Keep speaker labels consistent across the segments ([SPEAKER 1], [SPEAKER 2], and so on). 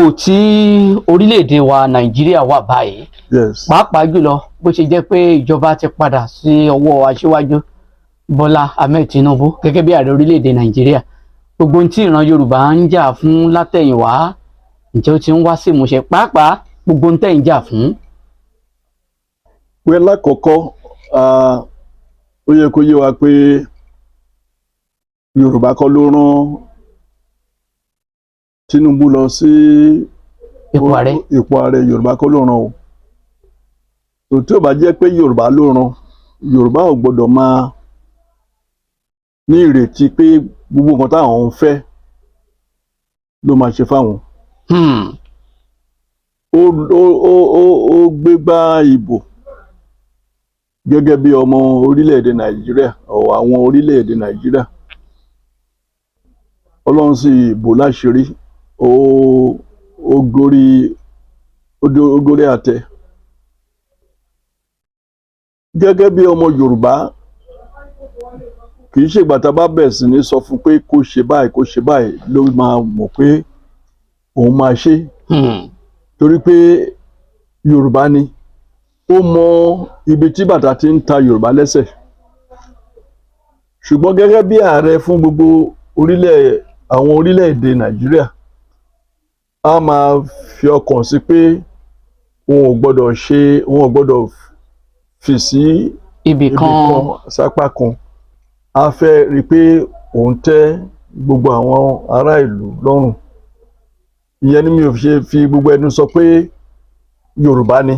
[SPEAKER 1] Ipò tí orílẹ̀-èdè wa Nàìjíríà wà báyìí, pàápàá jùlọ bó ṣe jẹ́ pé ìjọba ti padà sí ọwọ́ Aṣíwájú Bọ́lá Ahmed Tinubu gẹ́gẹ́ bí ààrẹ orílẹ̀-èdè Nàìjíríà, gbogbo ohun tí ìran Yorùbá ń jà fún látẹ̀yìnwá, ǹjẹ́ ó ti ń wá sí ìmúṣẹ, pàápàá gbogbo ohun tẹ́ ń jà fún?
[SPEAKER 2] Pé lákọ̀ọ́kọ́, ó yẹ kó yé wa pé Yorùbá kọ́ ló rán Tinubu lọ sí
[SPEAKER 1] ipò ààrẹ.
[SPEAKER 2] Ipò ààrẹ, Yorùbá kọ́ ló rán o. Tó tí ò bá jẹ́ pé Yorùbá ló rán, Yorùbá ò gbọ́dọ̀ máa ní ìrètí pé gbogbo nǹkan táwọn ń fẹ́ ló máa ṣe fáwọn. Ó gbégbá ìbò gẹ́gẹ́ bí ọmọ orílẹ̀-èdè Nàìjíríà ọ̀ àwọn orílẹ̀-èdè Nàìjíríà. Ọlọ́run sì bò láṣìírí, ó gorí àtẹ. Gẹ́gẹ́ bí ọmọ Yorùbá, kì í ṣègbà tá a bá bẹ̀rẹ̀ sí ní sọ fún pé kó ṣe báyìí, kó ṣe báyìí, ló máa mọ̀ pé òun máa ṣe, torí pé Yorùbá ni, ó mọ ibi tí bàtà ti ń ta Yorùbá lẹ́sẹ̀. Ṣùgbọ́n gẹ́gẹ́ bí ààrẹ fún gbogbo orílẹ̀ àwọn orílẹ̀-èdè Nàìjíríà, a máa fi ọkàn sí pé òun ò gbọ́dọ̀ ṣe, òun ò gbọ́dọ̀ fi sí
[SPEAKER 1] ibì
[SPEAKER 2] ibì
[SPEAKER 1] kan
[SPEAKER 2] kan sápá kan. A fẹ́ rí i pé òun tẹ́ gbogbo àwọn ará ìlú lọ́rùn. Ìyẹn ni mi ò ṣe fi gbogbo ẹnu sọ pé Yorùbá ni,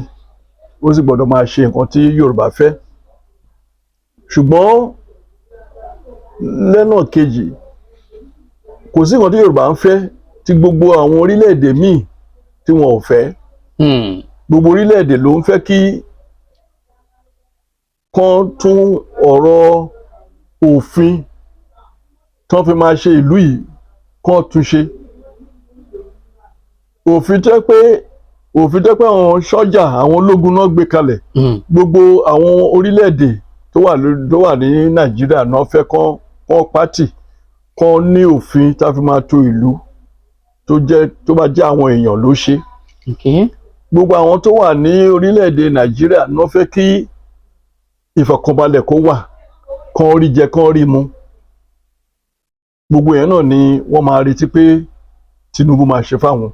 [SPEAKER 2] ó sì gbọ́dọ̀ máa ṣe nǹkan tí Yorùbá fẹ́. Ṣùgbọ́n lẹ́nà kejì, kò sí nǹkan tí Yorùbá ń fẹ́ tí gbogbo àwọn orílẹ̀-èdè míì tí wọn ò fẹ́. Gbogbo orílẹ̀-èdè ló ń fẹ́ kí kán tún ọ̀rọ̀ òfin tán fi máa ṣe ìlú yìí, kán tún ṣe. Òfin tó pé àwọn sọ́jà, àwọn ológun náà gbé kalẹ̀, gbogbo àwọn orílẹ̀-èdè tó wà ní Nàìjíríà náà fẹ́ kán pátì, kán ní òfin tá fi máa tò ìlú, tó jẹ́ tó bá jẹ́ àwọn èèyàn ló ṣe. Gbogbo àwọn tó wà ní orílẹ̀-èdè Nàìjíríà náà fẹ́ kí ìfọ̀kànbalẹ̀ kó wà, kán rí jẹ, kán rí mu. Gbogbo yẹn náà ni wọ́n máa retí pé Tinubu máa ṣe fáwọn.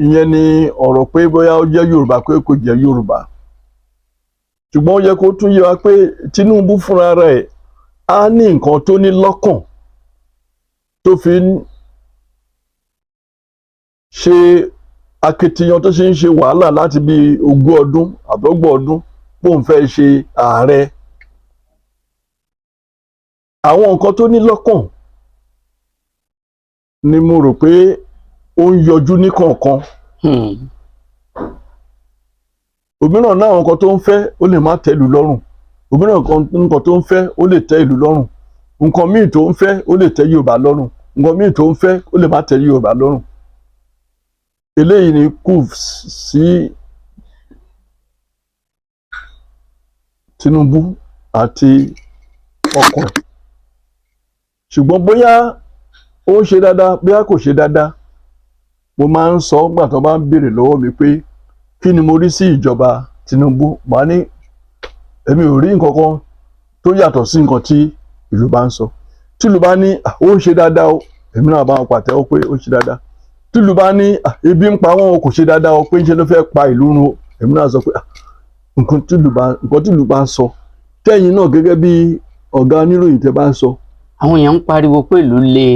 [SPEAKER 2] Ìyẹn ni ọ̀rọ̀ pé bóyá ó jẹ́ Yorùbá, pé kò jẹ́ Yorùbá. Ṣùgbọ́n ó yẹ kó tún yé wa pé Tinubu fúnra rẹ̀ á ní nǹkan tó ní lọ́kàn tó fi ń ṣe akitiyan, tó ṣe ń ṣe wàhálà láti bí 20 ọdún àbọ́gbọ̀n ọdún bóun fẹ́ ṣe ààrẹ. Àwọn nǹkan tó ní lọ́kàn ni mo rò pé ó ń yọjú ní kọ̀ọ̀kan. Òmíràn náà, àwọn nǹkan tó ń fẹ́, ó lè má tẹ́ ìlú lọ́rùn. Òmíràn, nǹkan tó ń fẹ́, ó lè tẹ́ ìlú lọ́rùn. Nǹkan míì tó ń fẹ́, ó lè tẹ́ Yorùbá lọ́rùn. Nǹkan míì tó ń fẹ́, ó lè má tẹ́ Yorùbá lọ́rùn. Eléyìí ni kù sí Tinubu àti ọkàn ẹ̀. Ṣùgbọ́n bóyá ó ń ṣe dáadáa, bóyá kò ṣe dáadáa, mo máa ń sọ nígbà tó bá ń béèrè lọ́wọ́ mi pé kí ni mo rí sí ìjọba Tinubu, màá ní èmi ò rí nǹkan kan tó yàtọ̀ sí nǹkan tí ìlú bá ń sọ. Tí ìlú bá ní, "Ah, ó ń ṣe dáadáa o," èmi náà bá wọn pàtẹ́wọ́ pé ó ń ṣe dáadáa. Tí ìlú bá ní, "Ah, ebi ń pa wọ́n o, kò ṣe dáadáa o, pé ń ṣe ló fẹ́ pa ìlú run o," èmi náà sọ pé, "Ah, nǹkan tí ìlú bá ń sọ." Tẹ́yìn náà gẹ́gẹ́ bí ọ̀gá oníròyìn tẹ́ bá ń sọ.
[SPEAKER 1] Àwọn èèyàn ń pariwo pé ìlú le.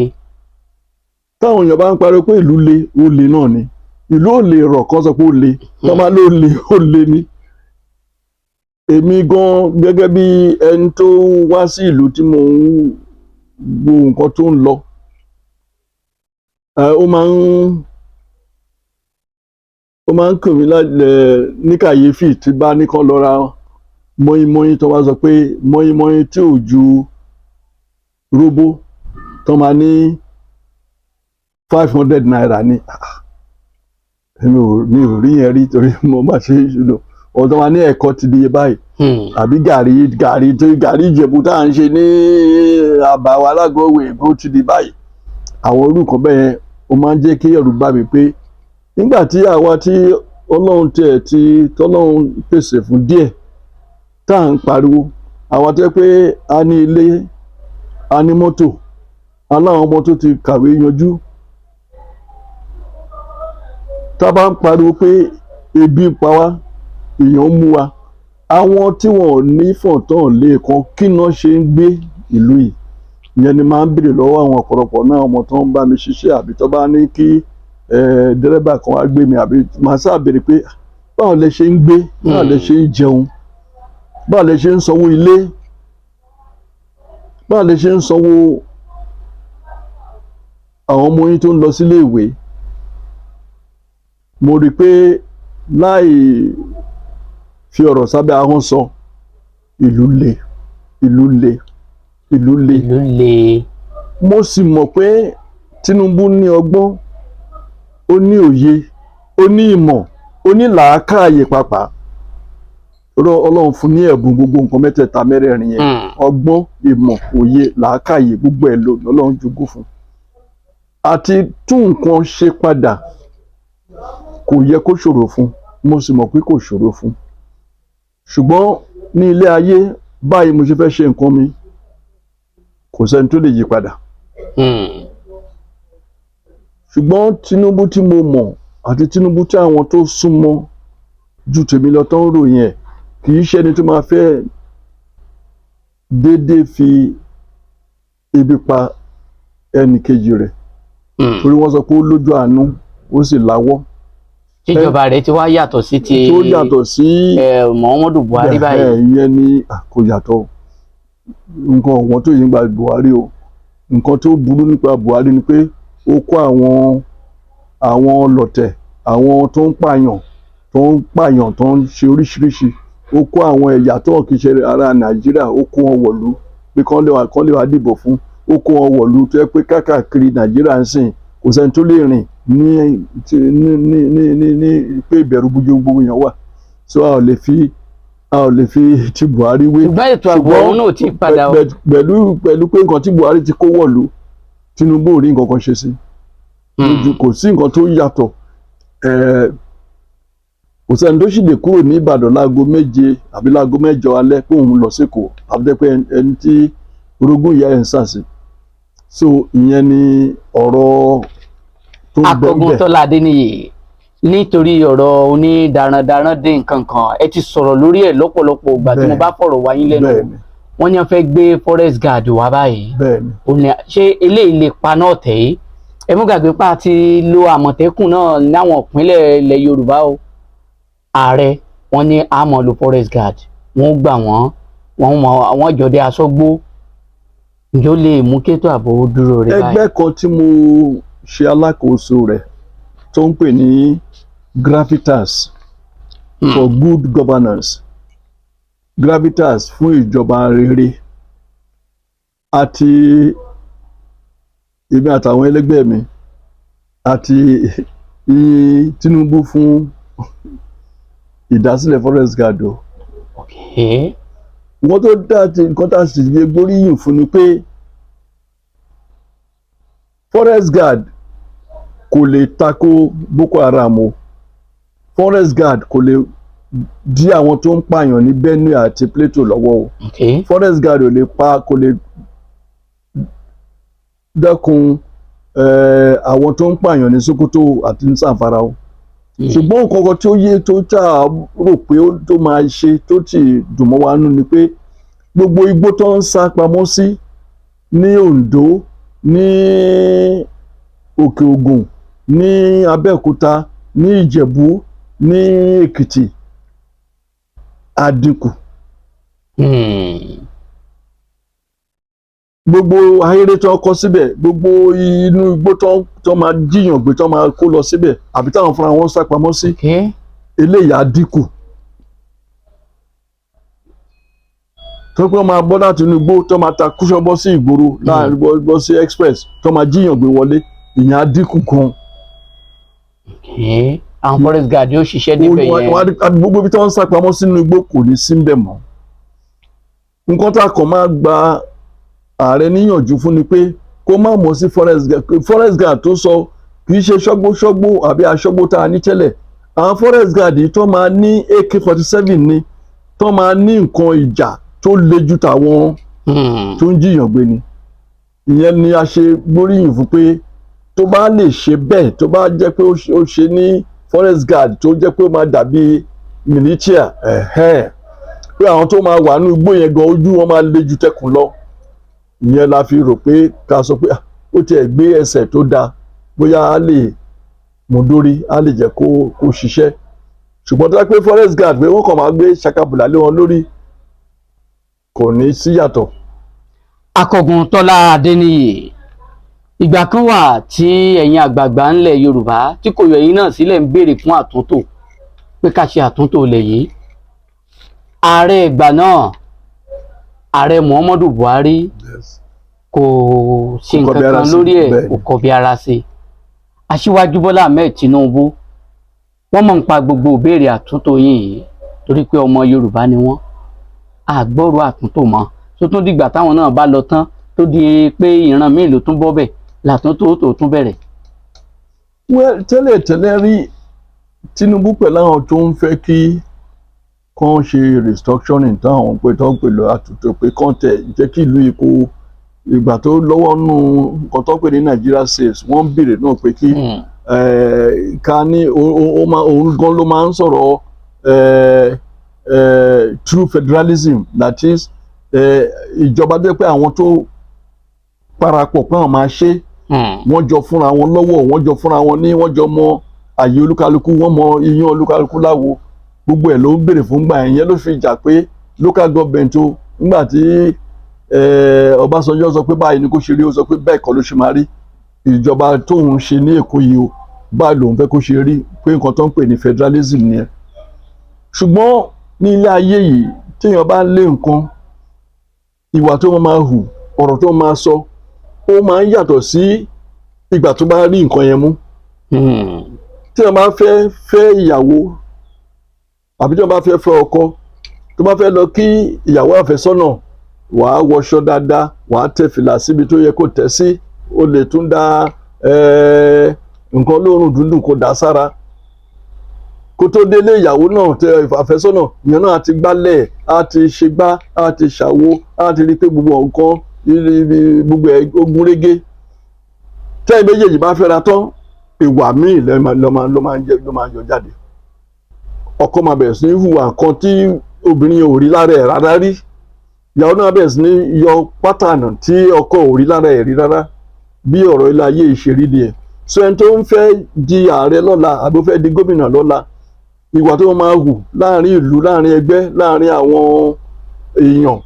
[SPEAKER 2] Táwọn èèyàn bá ń pariwo pé ìlú le, ó le náà ni. Ìlú ò lè rọ̀ kán sọ pé ó le. Tọ́ bá ló le, ó le ni. Èmi gan, gẹ́gẹ́ bí ẹni tó wá sí ìlú tí mo ń wo nǹkan tó ń lọ, ó máa ń kàn mí ní kàyéfì tí bá ní kán lọ ra mọ́ínmọ́ín, tó bá sọ pé mọ́ínmọ́ín tí ò ju róbó tó máa ní ₦500 ni. Èmi ò rí yẹn rí, torí mo bá ṣe ọ̀dọ́ wa ní ẹ̀kọ́ ti di báyìí, àbí gàrí tó gàrí Ìjẹ̀bú tá à ń ṣe ní àbáwá alágọ̀wé bó ti di báyìí, àwọn orúkọ bẹ́ẹ̀ yẹn. Ó máa ń jẹ́ kí ẹ̀rù bà mí pé nígbà tí àwa tí Ọlọ́run tiẹ̀ ti tọ́lọ́run pèsè fún díẹ̀ tá à ń pariwo, àwa tó jẹ́ pé a ní ilé, a ní mọ́tò, aláwọn ọmọ tó ti kàwé yanjú, tá a bá ń pariwo pé ebi ń pa wá, èèyàn ń mú wa, àwọn tí wọn ò ní fọ̀ntán lẹ́ẹ̀kan, kí náà ṣe ń gbé ìlú yìí? Ìyẹn ni máa ń béèrè lọ́wọ́ àwọn ọ̀pọ̀lọpọ̀ náà, ọmọ tó ń bá mi ṣiṣẹ́, àbí tó bá ní kí dẹ́rẹ́bà kan wá gbé mi, àbí màá sáà béèrè pé báwo lẹ ṣe ń gbé, báwo lẹ ṣe ń jẹun, báwo lẹ ṣe ń sanwó ilé, báwo lẹ ṣe ń sanwó àwọn ọmọ yín tó ń lọ sílé ìwé. Mo rí i pé láì fi ọ̀rọ̀ sábẹ́ ahọ́n sọ, ìlú le, ìlú le, ìlú le.
[SPEAKER 1] Ìlú le.
[SPEAKER 2] Mo sì mọ̀ pé Tinubu ní ọgbọ́n, ó ní òye, ó ní ìmọ̀, ó ní làákàyè pàápàá. Ọlọ́run fún ní ẹ̀bùn gbogbo nǹkan mẹ́tẹ̀ẹ̀ta mẹ́rẹ̀ẹ̀rin yẹn: ọgbọ́n, ìmọ̀, òye, làákàyè, gbogbo ẹ̀ ló Ọlọ́run jogún fún. Àti tún nǹkan ṣe padà kò yẹ kó ṣòro fún. Mo sì mọ̀ pé kò ṣòro fún, ṣùgbọ́n ní ilé ayé báyìí, mo ṣe fẹ́ ṣe nǹkan mi, kò sẹ́ni tó lè yí padà. Ṣùgbọ́n Tinubu tí mo mọ̀ àti Tinubu tí àwọn tó súnmọ́ ju tèmi lọ tó ń ròyìn ẹ̀, kì í ṣe ẹni tó máa fẹ́ déédéé fi ebi pa ẹnì kejì rẹ̀, torí wọ́n sọ pé ó lójú àánú, ó sì láwọ́.
[SPEAKER 1] Tíjọba rẹ̀ ti wá yàtọ̀ sí ti
[SPEAKER 2] tó yàtọ̀ sí
[SPEAKER 1] Muhammadu Buhari báyìí.
[SPEAKER 2] Ìyẹn ni kò yàtọ̀. Nǹkan ọ̀wọ́n tó yìí ń gba Buhari o. Nǹkan tó burú nípa Buhari ni pé ó kó àwọn ọlọ̀tẹ̀, àwọn tó ń pààyàn, tó ń pààyàn, tó ń ṣe oríṣiríṣi. Ó kó àwọn ẹ̀yà tó kì í ṣe ará Nàìjíríà, ó kó wọn wọ̀lú pé kán lè wá dìbò fún. Ó kó wọn wọ̀lú tó yẹ pé káàkiri Nàìjíríà ń sìn, kò sẹ́ni tó lè rìn ní pé ìbẹ̀rù gbogbo gbogbo èèyàn wà. So a ò lè fi ti Buhari wé.
[SPEAKER 1] Ṣùgbọ́n ètò ààbò ọ̀hún náà ò tí ì padà o.
[SPEAKER 2] Pẹ̀lú pé nǹkan tí Buhari ti kó wọ̀lú, Tinubu ò rí nǹkan kan ṣe sí. Kò sí nǹkan tó yàtọ̀. Kò sẹ́ni tó sì lè kúrò ní Ìbàdàn láago 7 àbí láago 8 alẹ́ pé òun lọ sékòó, àbí pé ẹni tí orogún ìyá ẹ̀ ń sàsì. So ìyẹn ni ọ̀rọ̀ tó ń bẹ
[SPEAKER 1] Akọgun
[SPEAKER 2] bẹ́ẹ̀.
[SPEAKER 1] Tọ́lá Adéníyì, nítorí ọ̀rọ̀ onídarandaran dé nǹkan kan, ẹ ti sọ̀rọ̀ lórí ẹ̀ lọ́pọ̀lọpọ̀ ìgbà tí mo bá fọ̀rọ̀ wá yín lẹ́nu. Wọ́n ní wọ́n fẹ́ gbé forest guard wá báyìí. Ó ní ṣé eléyìí lè paná ọ̀tẹ̀ yìí? Ẹ mú gbàgbé pa ti lo Àmọ̀tẹ́kùn náà láwọn ìpínlẹ̀ ilẹ̀ Yorùbá o. Ààrẹ wọ́n ní àmọ́ lo forest guard, wọ́n gbà wọ́n, wọ́n mọ àwọn jọdẹ aṣọ́gbó. Ǹjẹ́ ó lè mú kétò ààbò dúró rẹ báyìí?
[SPEAKER 2] Ẹgbẹ́ kan tí mo ṣe alákòóso rẹ̀ tó ń pè ní Gravitas for Good Governance, Gravitas fún ìjọba rere, àti èmi àtàwọn ẹlẹgbẹ́ mi àti yìn Tinubu fún ìdásílẹ̀ forest guard o. Nǹkan tó dá ti nǹkan tá a sì lè gbóríyìn fún ni pé forest guard kò lè tako Boko Haram o. Forest guard kò lè dí àwọn tó ń pààyàn ní Benue àti Plateau lọ́wọ́ o. Forest guard ò lè pa, kò lè dẹ́kun àwọn tó ń pààyàn ní Sokoto àti ní Zamfara o. Ṣùgbọ́n nǹkan kan tí ó yé tó tá a rò pé ó tó máa ṣe tó ti dùn mọ́ wa nú ni pé gbogbo igbó tó ń sá pamọ́ sí ní Ondo, ní Òkè Ògùn, ní Abẹ́òkúta, ní Ìjẹ̀bú, ní Èkìtì á dínkù. Gbogbo ahéré tó ń kọ́ síbẹ̀, gbogbo inú igbó tó máa jíyàn gbé, tó máa kó lọ síbẹ̀, àbí táwọn fúnra wọn sá pamọ́ sí, eléyìí á dínkù, tó pé wọ́n máa bọ́ láti inú igbó, tó máa ta kúṣọ́ bọ́ sí ìgboro láàrin bọ́ sí express, tó máa jíyàn gbé wọlé, ìyẹn á dínkù gan.
[SPEAKER 1] Àwọn forest guard yóò ṣiṣẹ́ níbẹ̀ yẹn.
[SPEAKER 2] Gbogbo ibi tí wọ́n ń sá pamọ́ sínú igbó kò ní sí ńbẹ̀ mọ́. Nǹkan tá a kàn máa gba ààrẹ níyànjú fún ni pé kó má mọ̀ sí forest guard, forest guard tó sọ. Kì í ṣe ṣọ́gbó àbí aṣọ́gbó tá a ní tẹ́lẹ̀. Àwọn forest guard yìí tó máa ní AK-47 ni, tó máa ní nǹkan ìjà tó le ju tàwọn tó ń jiyàn gbé ni. Ìyẹn ni a ṣe gbóríyìn fún pé tó bá lè ṣe bẹ́ẹ̀, tó bá jẹ́ pé ó ṣe ní forest guard tó jẹ́ pé ó máa dàbí militia, ẹ̀hẹ́n, pé àwọn tó máa wà nínú igbó yẹn gan, ojú wọn máa le ju tẹkùn lọ. Ìyẹn la fi rò pé ká sọ pé, ah, ó tiẹ̀ gbé ẹsẹ̀ tó dáa, bóyá á lè mú dórí, á lè jẹ́ kó ṣiṣẹ́. Ṣùgbọ́n tó bá pé forest guard pé wọ́n kàn máa gbé ṣakabùlà lé wọn lórí, kò ní síyàtọ̀.
[SPEAKER 1] Akọgun Tọ́lá Adéníyì, ìgbà kan wà tí ẹ̀yin àgbààgbà ńlẹ̀ Yorùbá tí kò yọ ẹ̀yin náà sílẹ̀ ń béèrè fún àtúntò, pé ká ṣe àtúntò ilẹ̀ yìí. Ààrẹ ìgbà náà, Ààrẹ Muhammadu Buhari, kò ṣe
[SPEAKER 2] Kò kọbi
[SPEAKER 1] nǹkan
[SPEAKER 2] ara
[SPEAKER 1] kan
[SPEAKER 2] sí,
[SPEAKER 1] lórí ẹ̀.
[SPEAKER 2] Bẹ́ẹ̀ ni.
[SPEAKER 1] Kò kọbi ara sí. Aṣíwájú Bọ́lá Ahmed Tinubu, wọ́n mọ̀ ń pa gbogbo ìbéèrè àtúntò yìí torí pé ọmọ Yorùbá ni wọ́n. Àgbọ̀rọ̀ àtúntò mọ́ tó tún dìgbà táwọn náà bá lọ tán, tó di pé ìran míì ló tún bọ́ bẹ̀, làtúntò tó tún bẹ̀rẹ̀.
[SPEAKER 2] Well, tẹ́lẹ̀ tẹ́lẹ̀ rí, Tinubu pẹ̀lú àwọn tó ń fẹ́ kí kán ṣe restructuring, táwọn pé tó ń pè lọ àtúntò, pé kán tẹ̀ jẹ́ kí ìlú yìí kó ìgbà tó lọ́wọ́ nù nǹkan tó ń pè ní Nigeria Saves, wọ́n ń béèrè náà pé kí ká ní ó máa, òun gan ló máa ń sọ̀rọ̀ true federalism, that is, ìjọba tó jẹ́ pé àwọn tó parapọ̀ pé àwọn máa ṣe, wọ́n jọ fúnra wọn lọ́wọ́, wọ́n jọ fúnra wọn ní, wọ́n jọ mọ àyè olúkálukú, wọ́n mọ iyán olúkálukú láwo. Gbogbo ẹ̀ ló ń béèrè fún gbà yẹn. Yẹn ló fi jà pé local government o. Nígbà tí Ọbásanjọ́ sọ pé báyìí ni kò ṣe rí, ó sọ pé bẹ́ẹ̀ kọ́ ló ṣe máa rí. Ìjọba tóun ṣe ní Èkó yìí o, báyìí lòun fẹ́ kó ṣe rí, pé nǹkan tó ń pè ní federalism nìyẹn. Ṣùgbọ́n ní ilé ayé yìí, téèyàn bá lé nǹkan, ìwà tó máa hù, ọ̀rọ̀ tó máa sọ, ó máa ń yàtọ̀ sí ìgbà tó bá rí nǹkan yẹn mú. Téèyàn bá fẹ́ fẹ́ ìyàwó àbí téèyàn bá fẹ́ fẹ́ ọkọ, tó bá fẹ́ lọ kí ìyàwó àfẹ́sọ́nà, wàá wọṣọ dáadáa, wàá tẹ fìlà síbi tó yẹ kó tẹ̀ sí, o lè tún da nǹkan olóòórùn dúndùn kó dà sára. Kó tó délé ìyàwó náà tẹ àfẹ́sọ́nà, ìyẹn náà á ti gbálẹ̀, á ti ṣe gbá, á ti ṣàwo, á ti rí i pé gbogbo nǹkan gbogbo ẹ̀ ó gún régé. Tẹ́yìn méjèèjì bá fẹ́ra tán, ìwà míì ló máa ń yọ jáde. Ọkọ máa bẹ̀rẹ̀ sí ní hùwà kan tí obìnrin yẹn ò rí lára ẹ̀ rárá rí. Ìyàwó náà bẹ̀rẹ̀ sí ní yọ pattern tí ọkọ ò rí lára ẹ̀ rí rárá. Bí ọ̀rọ̀ ilé ayé ìṣèrí nìyẹn. So ẹni tó ń fẹ́ di ààrẹ lọ́la àbí ó fẹ́ di gómìnà lọ́la, ìwà tó máa hù láàrin ìlú, láàrin ẹgbẹ́, láàrin àwọn èèyàn,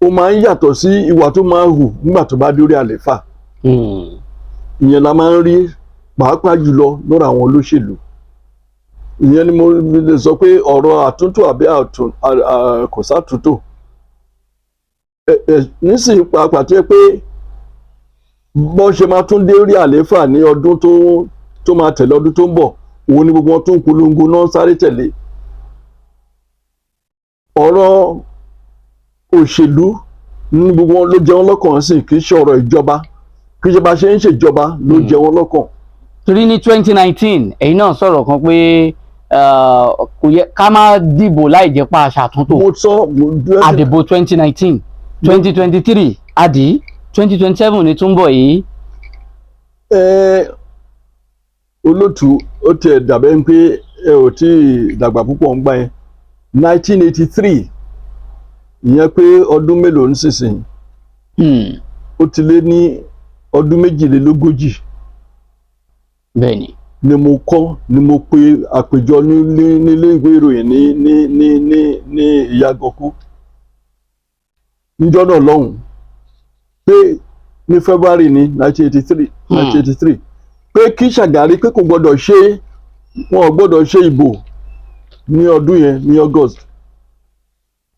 [SPEAKER 2] ó máa ń yàtọ̀ sí ìwà tó máa hù nígbà tó bá dórí àléfà. Ìyẹn la máa ń rí pàápàá jùlọ lọ́rọ̀ àwọn olóṣèlú. Ìyẹn ni mo lè sọ pé ọ̀rọ̀ àtúntò àbí kò sátúntò nísìnyí, pàápàá tó yẹ pé bọ́n ṣe máa tún dé orí àléfà ní ọdún tó máa tẹ̀lé ọdún tó ń bọ̀, òun ni gbogbo wọn tó ń polongo náà sáré tẹ̀lé. Ọ̀rọ̀ òṣèlú ní gbogbo wọn ló jẹ wọn lọ́kàn sí, kì í ṣe ọ̀rọ̀ ìjọba, kì í ṣe bá ṣe ń ṣèjọba ló jẹ wọn lọ́kàn.
[SPEAKER 1] Torí ní 2019, ẹ̀yin náà sọ̀rọ̀ kan pé kò yẹ ká má dìbò láì jẹ́ pa àṣàtúntò.
[SPEAKER 2] Mo sọ mo
[SPEAKER 1] Àdìbò 2019, 2023, àdì 2027 ní túnbọ̀ yìí.
[SPEAKER 2] Ẹ olótú, ó tiẹ̀ dàbẹ́ ń pé ẹ ò tí ì dàgbà púpọ̀ ń gbà yẹn. 1983, ìyẹn pé ọdún mélòó nísinsìnyí? Ó ti lé ní ọdún 42.
[SPEAKER 1] Bẹ́ẹ̀ni.
[SPEAKER 2] Ni mo kọ́ ni mo pe àpèjọ nílé ìwé ìròyìn ní Ìyàgànkú níjọ́ náà lọ́hùn pé ní February ní 1983, 1983, pé kí Ṣàgàrí pé kò gbọ́dọ̀ ṣe, wọn ò gbọ́dọ̀ ṣe ìbò ní ọdún yẹn ní August,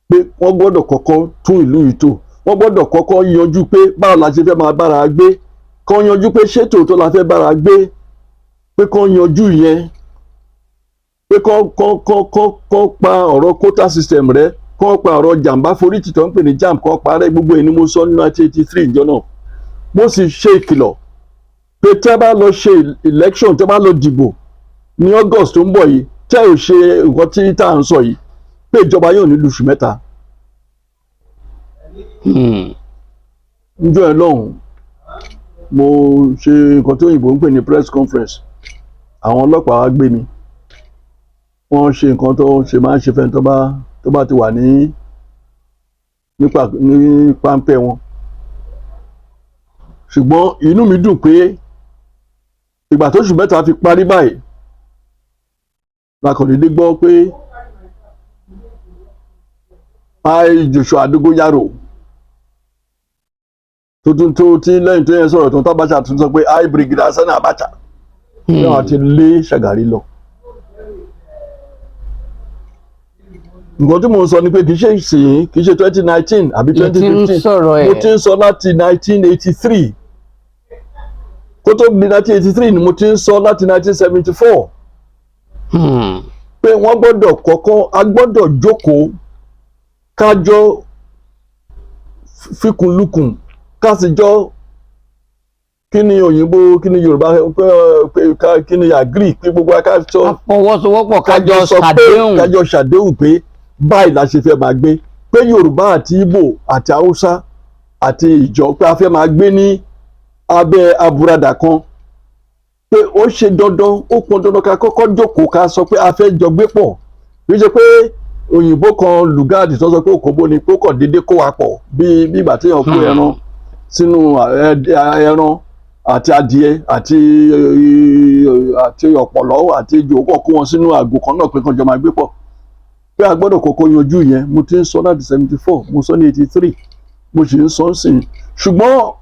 [SPEAKER 2] pé wọ́n gbọ́dọ̀ kọ́kọ́ tún ìlú yìí tò, wọ́n gbọ́dọ̀ kọ́kọ́ yanjú pé báwo la ṣe fẹ́ máa bára gbé, kán yanjú pé ṣé tòótọ́ la fẹ́ bára gbé, pé kán yanjú yẹn, pé kán pa ọ̀rọ̀ quota system rẹ́, kán pa ọ̀rọ̀ jàǹbá forítì tó ń pè ní JAMB, kán parẹ́. Gbogbo ẹ̀ ni mo sọ ní 1983 ìjọ náà. Mo sì ṣe ìkìlọ̀. Pé tẹ́ bá lọ ṣe election, tẹ́ bá lọ dìbò ní August tó ń bọ̀ yìí, tẹ́ ò ṣe nǹkan tí tá à ń sọ yìí, pé ìjọba yóò ní lóṣù 3. Níjọ́ ẹ lọ́hùn, mo ṣe nǹkan tí òyìnbó ń pè ní press conference. Àwọn ọlọ́pàá wá gbé mi, wọ́n ṣe nǹkan tó ṣe máa ń ṣe fẹ́ni tó bá ti wà ní nípa ní páńpẹ́ wọn. Ṣùgbọ́n inú mi dùn pé ìgbà tó oṣù 3 fi parí báyìí, la kàn dédé gbọ́ pé I, Joshua Dogonyaro, tuntun tó tí lẹ́yìn tó yẹn sọ̀rọ̀ tó ń Abacha tún sọ pé I, Brigadier Sani Abacha, náà ti lé Ṣàgàrí lọ. Nǹkan tí mo ń sọ ni pé kì í ṣe ìsìn, kì í ṣe 2019 àbí
[SPEAKER 1] Ẹ ti ń
[SPEAKER 2] 2015.
[SPEAKER 1] sọ̀rọ̀ ẹ̀.
[SPEAKER 2] Mo ti ń sọ láti 1983. Kó tó di 1983 ni mo ti ń sọ láti 1974 pé wọ́n gbọ́dọ̀ kọ́kọ́, a gbọ́dọ̀ jókòó, kájọ fikùnlukùn, ká sì jọ, kí ni òyìnbó, kí ni Yorùbá pé kí ni, agree pé gbogbo wa ká sọ
[SPEAKER 1] Ká fọwọ́sowọ́pọ̀, kájọ
[SPEAKER 2] sọ pé
[SPEAKER 1] ṣàdéhùn.
[SPEAKER 2] Kájọ ṣàdéhùn pé báyìí la ṣe fẹ́ máa gbé, pé Yorùbá àti Ìgbò àti Haúsá àti Ìjọ, pé a fẹ́ máa gbé ní abẹ́ àbùradà kan, pé ó ṣe dandan, ó pọn dandan ká kọ́kọ́ jókòó, ká sọ pé a fẹ́ jọ gbé pọ̀. Kì í ṣe pé òyìnbó kan Lugard tó sọ pé òkòbó ni, pé ó kàn déédéé kó wa pọ̀ bí ìgbà téèyàn kó ẹran sínú ẹran àti adìẹ àti ọ̀pọ̀lọ́ àti ejò, ó kàn kó wọn sínú àgò kan náà pé kàn jọ máa gbé pọ̀, pé a gbọ́dọ̀ kọ́kọ́ yanjú yẹn. Mo ti ń sọ láti 74, mo sọ ní 83, mo sì ń sọ ń sìn, ṣùgbọ́n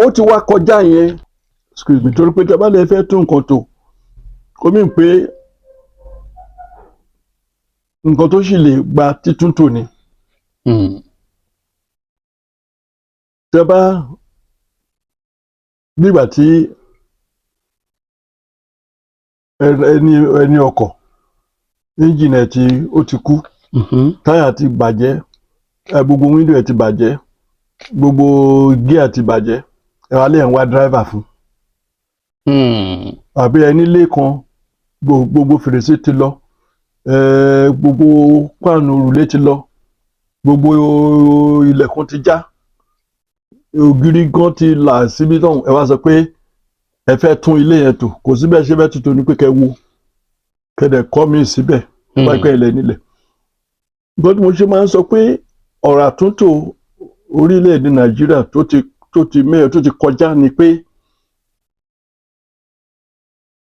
[SPEAKER 2] ó ti wá kọjá yẹn, excuse me, torí pé tí a bá lè fẹ́ tún nǹkan tò, ó mì pé nǹkan tó sì lè gba títúntò ni. Tẹ́ bá nígbà tí ẹni ọkọ̀, ẹ́ńjìnì ẹ̀ tí ó ti kú, táyà ti bàjẹ́, gbogbo window ẹ̀ ti bàjẹ́, gbogbo gear ti bàjẹ́, ẹ wá lè ń wá driver fún. Àbí ẹni ilé kan, gbogbo fèrèsé ti lọ, gbogbo páànù òrùlé ti lọ, gbogbo ilẹ̀kùn ti já, ògiri gan ti là síbi tọ̀hún, ẹ wá sọ pé ẹ fẹ́ tún ilé yẹn tò. Kò sí bẹ́ẹ̀ ṣe fẹ́ tuntun ní pé kẹ́ wo kẹ́dẹ̀ kọ́ mi síbẹ̀ tó bá pẹ́ ilẹ̀ nílẹ̀. Nǹkan tí mo ṣe máa ń sọ pé ọ̀rọ̀ àtúntò orílẹ̀-èdè Nàìjíríà tó ti mẹ́ẹ̀ tó ti kọjá ni pé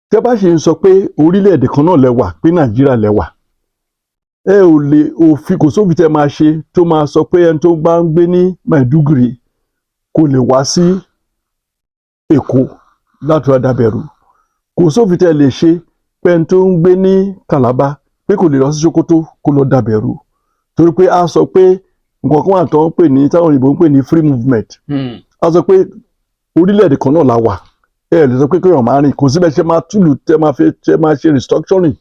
[SPEAKER 2] tẹ́ bá ṣe ń sọ pé orílẹ̀-èdè kan náà lẹ wà, pé Nàìjíríà lẹ wà, ẹ ò lè òfin, kò sófin tẹ́ máa ṣe tó máa sọ pé ẹni tó bá ń gbé ní Maiduguri kò lè wá sí Èkó láti wá dàbẹ̀rù. Kò sófin tẹ́ lè ṣe pé ẹni tó ń gbé ní Calabar pé kò lè lọ sí Sokoto kó lọ dàbẹ̀rù, torí pé a sọ pé nǹkan kan wà tó ń pè ní, táwọn òyìnbó ń pè ní free movement. A sọ pé orílẹ̀-èdè kan náà la wà, ẹ lè sọ pé kéèyàn máa rìn. Kò síbẹ̀ ṣe máa túlù tẹ́ máa fi tẹ́ máa ṣe restructuring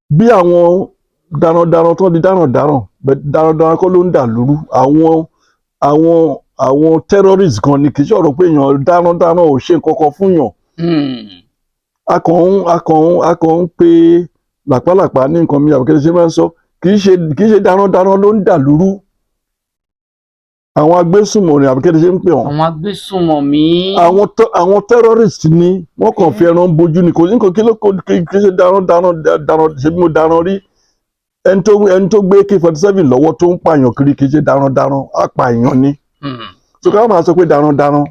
[SPEAKER 2] bí àwọn darandaran tó di darandaran. But darandaran kọ́ ló ń dà lóru. Àwọn terrorist kan ni. Kì í ṣọ̀rọ̀ pé èèyàn darandaran ò ṣe nǹkan kan fún yàn. A kàn ń pe làpálàpá ní nǹkan mi àbíkẹ́lẹ́ ṣe máa ń sọ. Kì í ṣe darandaran ló ń dà lóru, àwọn agbésùnmọ̀rìn àbíkẹ́lẹ́ ṣe ń pè wọ́n.
[SPEAKER 1] Àwọn agbésùnmọ̀mí.
[SPEAKER 2] Àwọn terrorist ni wọ́n kàn fi ẹran bojú ni. Kò sí nǹkan kí ló kò kì í ṣe daran daran daran. Ṣe bí mo daran rí ẹni tó gbé AK-47 lọ́wọ́ tó ń pààyàn kiri, kì í ṣe daran daran, apààyàn ni. So ká máa sọ pé daran daran.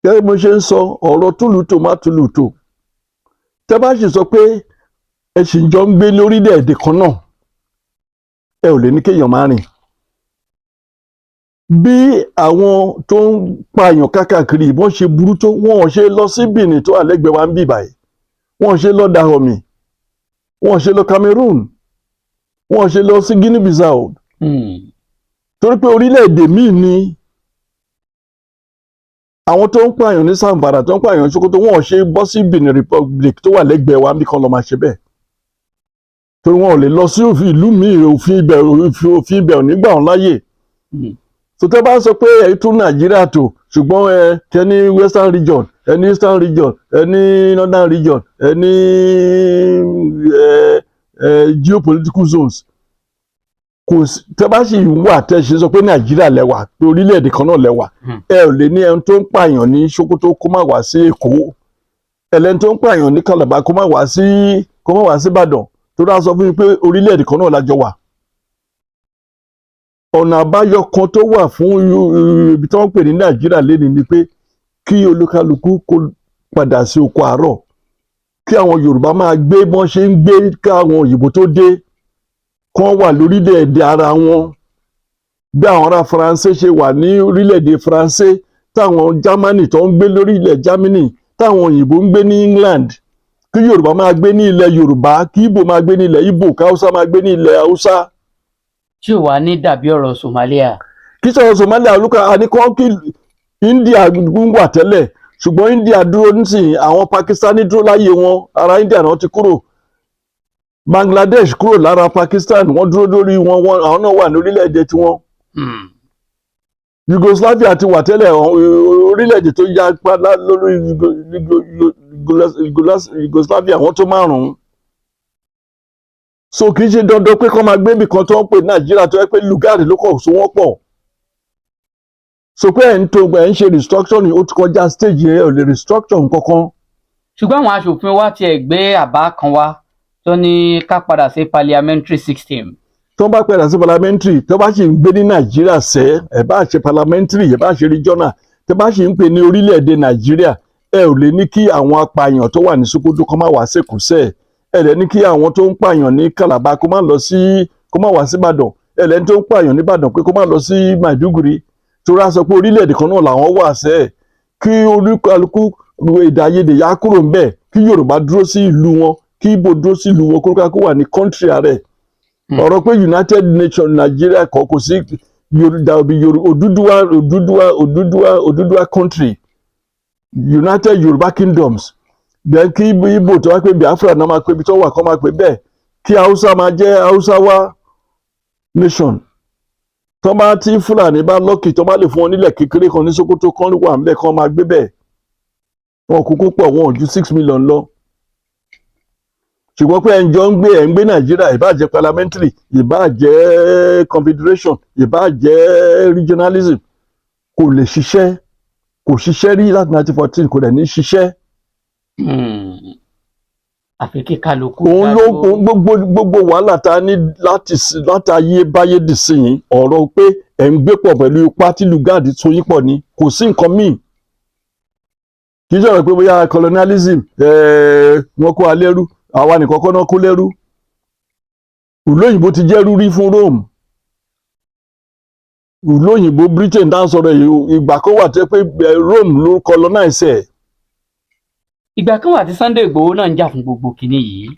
[SPEAKER 2] Gẹ́gẹ́ bí mo ṣe ń sọ, ọ̀rọ̀ túlùtò má túlùtò, tẹ́ bá sì sọ pé ẹ sì jọ ń gbé lórílẹ̀‐èdè kan náà, ẹ ò lè ní kéèyàn má rìn. Bí àwọn tó ń pààyàn káàkiri ìbọn ṣe burú tó, wọn ò ṣe lọ sí Benin tó wà lẹ́gbẹ̀ẹ́ wa ń bì báyìí, wọn ò ṣe lọ Dahomey, wọn ò ṣe lọ Cameroon, wọn ò ṣe lọ sí Guinea Bissau, torí pé orílẹ̀-èdè míì ni. Àwọn tó ń pààyàn ní Zamfara, tó ń pààyàn ní Sokoto, wọn ò ṣe bọ́ sí Benin Republic tó wà lẹ́gbẹ̀ẹ́ wa níbi kan lọ máa ṣe bẹ́ẹ̀, torí wọn ò lè lọ sí òfin ìlú míì, òfin ibẹ̀ ò ní gbà wọ́n láàyè. Tó tẹ́ bá sọ pé ẹ̀ tún Nàìjíríà tò Ṣùgbọ́n ẹ tẹ ní Western Region, ẹ ní Eastern Region, ẹ ní Northern Region, ẹ ní ẹ ẹ geopolitical zones, kò sí. Tẹ bá sì wà, tẹ ṣe sọ pé Nàìjíríà lẹ́wà, pé orílẹ̀-èdè kan náà lẹ́wà, ẹ ò lè ní ẹni tó ń pààyàn ní Sokoto kó má wá sí Èkó, ẹlẹ́ni tó ń pààyàn ní Calabar kó má wá sí Ìbàdàn, tó dá sọ fún mi pé orílẹ̀-èdè kan náà lájọ wà. Ọ̀nà àbáyọ kan tó wà fún ibi tí wọ́n ń pè ní Nàìjíríà lẹ́ni ni pé kí olúkálukú kó padà sí oko àárọ̀, kí àwọn Yorùbá máa gbé bọ́n ṣe ń gbé káwọn òyìnbó tó dé, kán wà lórílẹ̀-èdè ara wọn, bí àwọn ará Faransé ṣe wà ní orílẹ̀-èdè Faransé, táwọn Germany tó ń gbé lórílẹ̀ Germany, táwọn òyìnbó ń gbé ní England, kí Yorùbá máa gbé ní ilẹ̀ Yorùbá, kí Ìgbò máa gbé ní ilẹ̀ Ìgbò, kí Haúsá máa gbé ní ilẹ̀ Haúsá.
[SPEAKER 1] Tí ò wá ní dàbí ọ̀rọ̀ Somalia.
[SPEAKER 2] Kí sọ̀rọ̀ Somalia, olùkọ́ àníkàn kí India ń wà tẹ́lẹ̀, ṣùgbọ́n India dúró nísìnyí, àwọn Pakistani dúró láyé wọn, ara India náà ti kúrò. Bangladesh kúrò lára Pakistan, wọ́n dúró lórí wọn, àwọn náà wà ní orílẹ̀-èdè tiwọn. Yugoslavia ti wà tẹ́lẹ̀, orílẹ̀-èdè tó ya pa lórí Yugoslavia, wọ́n tó márùn-ún. So kì í ṣe dandan pé kọ́ máa gbé ibì kan tó ń pè Nàìjíríà, tó yẹ pé Lugard ló kọ̀ so wọ́n pọ̀. So pé ẹ̀ ń tó ẹ̀ ń ṣe restructuring, ó ti kọjá stage yẹn, ò lè restructure nǹkankan.
[SPEAKER 1] Ṣùgbọ́n àwọn aṣòfin wa tiẹ̀ gbé àbá kan wá tó ní ká padà sí parliamentary system.
[SPEAKER 2] Tó bá padà sí parliamentary, tó bá sì ń gbé ní Nàìjíríà sẹ́, ẹ̀ bá ṣe parliamentary, ẹ̀ bá ṣe regional, tó bá sì ń pè ní orílẹ̀-èdè Nàìjíríà, ẹ ò lè ní kí àwọn apààyàn tó wà ní Sokoto kó má wá sẹ́kọ̀ọ́ sẹ́, ẹ lè ní kí àwọn tó ń pààyàn ní Calabar kó má wá sí Ìbàdàn, ẹ lè ní tó ń pààyàn ní Ìbàdàn pé kó má lọ sí Maiduguri, torí a sọ pé orílẹ̀-èdè kan náà làwọn wà sẹ́. Kí olúkálukú, èdè àìyedè yá kúrò ńbẹ̀, kí Yorùbá dúró sí ìlú wọn, kí Ìgbò dúró sí ìlú wọn, kó wà ní country rẹ̀. Ọ̀rọ̀ pé United Nations Nigeria kọ́, kò sí Yorùbá, Odùduwà, Odùduwà, Odùduwà, Odùduwà country, United Yorùbá Kingdoms. Then kí Ìgbò tó wá pé Biafra náà máa pé ibi tó wà, kọ́ máa pè bẹ́ẹ̀, kí Haúsá máa jẹ́ Hausawa nation. Tó bá tí Fúlàní bá lọ́kì, tó bá lè fún wọn nílẹ̀ kékeré kan ní Sokoto, kan wà ńbẹ̀, kan máa gbé bẹ́ẹ̀. Wọn kúkú pọ̀, wọn ò ju 6 million lọ. Ṣùgbọ́n pé ẹ̀ ń jọ ń gbé, ẹ̀ ń gbé Nàìjíríà, ìbáà jẹ́ parliamentary, ìbáà jẹ́ confederation, ìbáà jẹ́ regionalism, kò lè ṣiṣẹ́, kò ṣiṣẹ́ rí láti 1914, kò dẹ̀ ní ṣiṣẹ́.
[SPEAKER 1] Àfi kí kálukú
[SPEAKER 2] Òun ló
[SPEAKER 1] dá dúró.
[SPEAKER 2] Gbogbo wàhálà tá a ní láti ayé báyé dì sí yìí, ọ̀rọ̀ pé ẹ̀ ń gbé pọ̀ pẹ̀lú ipá tí Lugard so yín pọ̀ ni, kò sí nǹkan míì. Kì í sọ̀rọ̀ pé bóyá colonialism, wọ́n kó wa lẹ́rú, àwa nìkan kọ́ náà kó lẹ́rú. Ìlú òyìnbó ti jẹ́rú rí fún Rome. Ìlú òyìnbó, Britain dá ń sọ̀rọ̀ yìí, ìgbà kan wà tó jẹ́ pé Rome ló colonize ẹ̀.
[SPEAKER 1] Ìgbà kan wà tí Sunday Igboho náà ń jà fún gbogbo kinní yìí,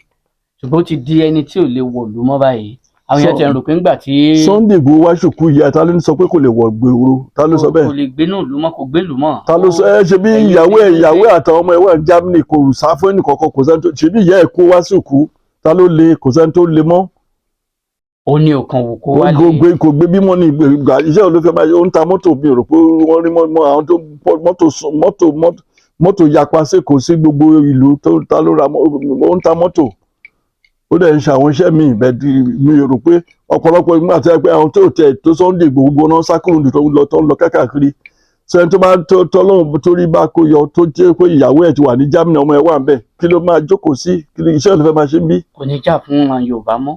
[SPEAKER 1] ṣùgbọ́n ó ti di ẹni tí ò lè wọ̀lú mọ́ báyìí. Àwọn èèyàn ti rò pé ńgbà tí
[SPEAKER 2] Sunday Igboho wá ṣòkú ìyá, ta ló ní sọ pé kò lè wọ̀ gbòòrò? Ta ló sọ
[SPEAKER 1] kò
[SPEAKER 2] bẹ́ẹ̀?
[SPEAKER 1] lè gbénú ìlú mọ́, kò gbélú mọ́.
[SPEAKER 2] Ta ló sọ ẹ? Ṣe bí
[SPEAKER 1] Ẹ̀yin
[SPEAKER 2] ìyàwó ẹ
[SPEAKER 1] ní
[SPEAKER 2] ìyàwó ẹ àtàwọn ọmọ ẹ wà ní Germany, kò sá fún ẹnì kankan, kò sẹ́ni tó ṣe bí ìyá ẹ kó wá sí òkú. Ta ló le? Kò sẹ́ni tó le mọ́.
[SPEAKER 1] Ó ní òkan wò kó wálé.
[SPEAKER 2] Kò gbé bímọ ní ìgbà iṣẹ́ wo ló fẹ́ máa ṣe? Ó ń ta mọ́tò, mi ò rò pé wọ́n rí mọ́ àwọn tó mọ́tò mọ́tò yapa sẹ́kọ̀ọ́ sí gbogbo ìlú tó ta ló ra ó ń ta mọ́tò, ó dẹ̀ ń ṣe àwọn iṣẹ́ míì bẹ́ẹ̀. Mi ò rò pé ọ̀pọ̀lọpọ̀ ìgbà tó yẹ pé àwọn tó tẹ̀ tó Sunday Igboho gbóná sákòrò tó ń lọ káàkiri sẹ́ni tó bá tó tọ́lọ́run torí bá kó yọ, tó jẹ́ pé ìyàwó ẹ̀ ti wà ní Germany, ọmọ ẹ̀ wà ń bẹ̀, kí ló máa jókòó sí? Kí ló iṣẹ́ ló fẹ́ máa ṣe ń bí?
[SPEAKER 1] Kò ní jà fún àwọn Yorùbá mọ́.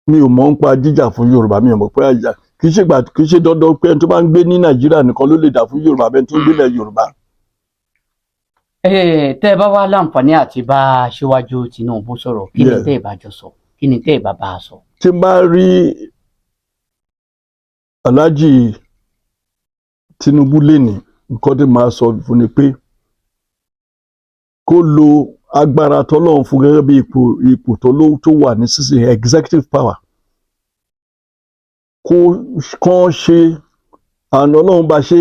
[SPEAKER 2] Mi ò mọ̀ ń pa jíjà fún Yorùbá, mi ò mọ̀ pé àjà kì í ṣe gbà, kì í ṣe dandan pé ẹni tó bá ń gbé ní Nàìjíríà nìkan ló lè dà fún Yorùbá, bẹ́ẹ̀ tó ń gbélé Yorùbá.
[SPEAKER 1] Tẹ́ ẹ bá wá láǹfààní àti bá Aṣíwájú Tinubu sọ̀rọ̀, kí ni tẹ́ ẹ bá jọ sọ? Kí ni tẹ́ ẹ bá bá a sọ?
[SPEAKER 2] Tí n bá rí Alhaji Tinubu lénìí, nǹkan tí màá sọ fún ni pé kó lo agbára tọ́lọ́run fún gẹ́gẹ́ bí ipò tó wà nísinsìnyí, executive power, kó kàn ṣe àná Ọlọ́run bá ṣe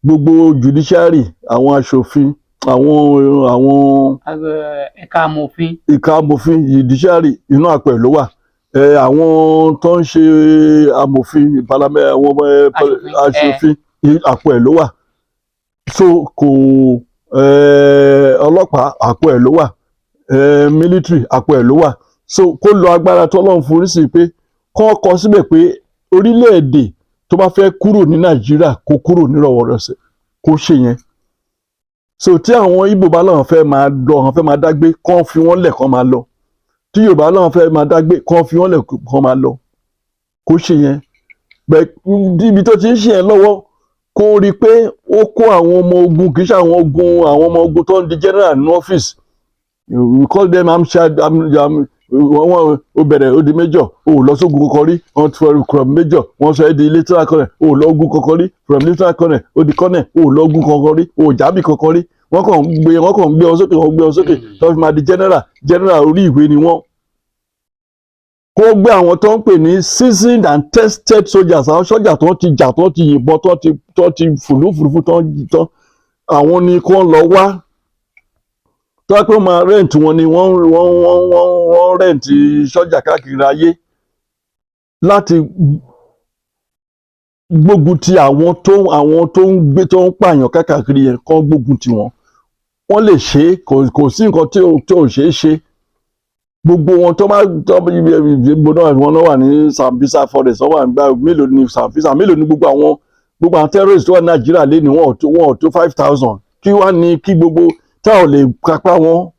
[SPEAKER 2] gbogbo judiciary, àwọn aṣòfin, àwọn
[SPEAKER 1] Ẹ̀ka amòfin.
[SPEAKER 2] Ìka amòfin, judiciary, inú àpò ẹ̀ ló wà. Àwọn tó ń ṣe amòfin parliament, àwọn
[SPEAKER 1] Aṣòfin,
[SPEAKER 2] aṣòfin, àpò ẹ̀ ló wà. So kò ọlọ́pàá, àpò ẹ̀ ló wà, military, àpò ẹ̀ ló wà. So kó lo agbára tọ́lọ́run fún un sí pé kọ́ kọ síbẹ̀ pé orílẹ̀-èdè tó bá fẹ́ kúrò ní Nàìjíríà, kó kúrò nírọ̀wọ́rọ̀sẹ̀, kó ṣe yẹn. So tí àwọn Ìgbò bá láwọn fẹ́ máa lọ, àwọn fẹ́ máa dágbé, kán fi wọ́n lẹ̀ kán máa lọ. Tí Yorùbá láwọn fẹ́ máa dágbé, kán fi wọ́n lẹ̀ kán máa lọ. Kó ṣe yẹn. Bẹ́ẹ̀ ibi tó ti ń ṣe yẹn lọ́wọ́, kó rí i pé ó kó àwọn ọmọ ogun, kì í ṣe àwọn ogun, àwọn ọmọ ogun tó ń di general ní ọ́fíìsì. We call them armchair arm. Wọ́n ó bẹ̀rẹ̀, ó di major, ó lọ sógun kankan rí. Wọ́n ti from major, wọ́n sọ ẹ́ di lieutenant colonel, ó lọ ogun kankan rí. From lieutenant colonel, ó di colonel, ó lọ ogun kankan rí, ó jábì kankan rí. Wọ́n kàn ń gbé wọn sókè, wọ́n gbé wọn sókè tó fi máa di general. General orí ìwé ni wọ́n. Kó gbé àwọn tó ń pè ní seasoned and tested soldiers, àwọn sọ́jà tó ti jà, tó ti yìnbọn, tó ti fùlùfùlùfù tó àwọn ni kó lọ wá. Tó wá pé wọ́n máa rent wọn ni, wọ́n rent sọ́jà káàkiri ayé láti gbógun ti àwọn tó ń gbé, tó ń pààyàn káàkiri yẹn, kán gbógun ti wọn. Wọ́n lè ṣe é. Kò sí nǹkan tí ò ṣeé ṣe. Gbogbo wọn tó bá tó gbogbo náà, wọn náà wà ní Sambisa Forest, wọ́n wà nígbà mélòó ní Sambisa, mélòó ní gbogbo àwọn terrorists tó wà ní Nàìjíríà lé ní wọn ò tó 5,000. Kí wá ní kí gbogbo tá ò lè kápá wọn?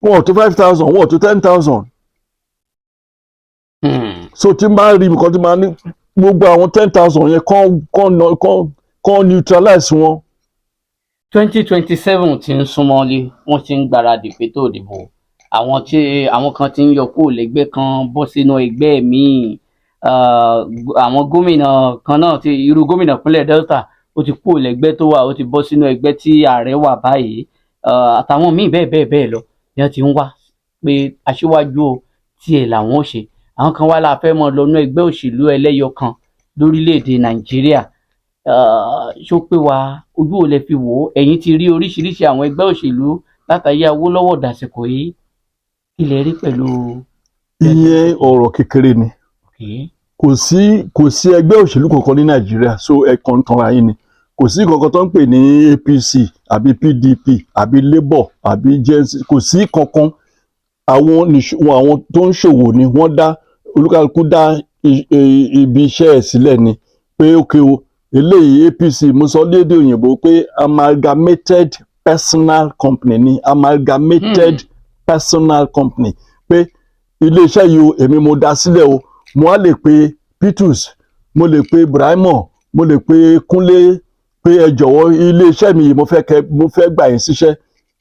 [SPEAKER 2] Wọn ò tó 5,000, wọn ò tó 10,000. So tí n bá rí nǹkan tí máa ní, gbogbo àwọn 10,000 yẹn, kán neutralize wọn.
[SPEAKER 1] 2027 ti ń súnmọ́lé, wọ́n ti ń gbáradì fétò ìdìbò. Àwọn tí àwọn kan ti ń yọ kúrò lẹ́gbẹ́ kan bọ́ sínú ẹgbẹ́ míì. Àwọn gómìnà kan náà ti, irú gómìnà ìpínlẹ̀ Delta, ó ti kúrò lẹ́gbẹ́ tó wà, ó ti bọ́ sínú ẹgbẹ́ tí ààrẹ wà báyìí. Àtàwọn míì bẹ́ẹ̀ bẹ́ẹ̀ bẹ́ẹ̀ lọ ni wọ́n ti ń wá pé aṣíwájú o, tiẹ̀ làwọn ò ṣe. Àwọn kan wá la fẹ́ mọ́ lọ nú ẹgbẹ́ òṣèlú ẹlẹ́yọ kan lórílẹ̀‐èdè Nàìjíríà. Ṣó pé wa? Ojú ò lè fi wò ó? Ẹ̀yin ti rí oríṣiríṣi àwọn ẹgbẹ́ òṣèlú látàyè Awólọ́wọ̀ dàsìkò yìí. Kí lẹ rí pẹ̀lú?
[SPEAKER 2] Ìyẹn ọ̀rọ̀ kékeré ni. Kò sí ẹgbẹ́ òṣèlú kankan ní Nàìjíríà, so ẹ̀kan ń tanra yín ni. Kò sí kankan tó ń pè ní APC àbí PDP àbí Labour àbí JNC, kò sí kankan. Àwọn tó ń ṣòwò ni wọ́n dá, olúkálukú dá ibi iṣẹ́ ẹ̀ sílẹ̀ ni pé ókè o, eléyìí APC. Mo sọ lédè òyìnbó pé amalgamated personal company ni, amalgamated personal company, pé iléeṣẹ́ yìí o, èmi mo dá sílẹ̀ o. Mo á lè pe Pitus, mo lè pe Ibrahimo, mo lè pe Kúnlé pé ẹ jọ̀wọ́, iléeṣẹ́ mi yìí, mo fẹ́ gbà yín síṣẹ́.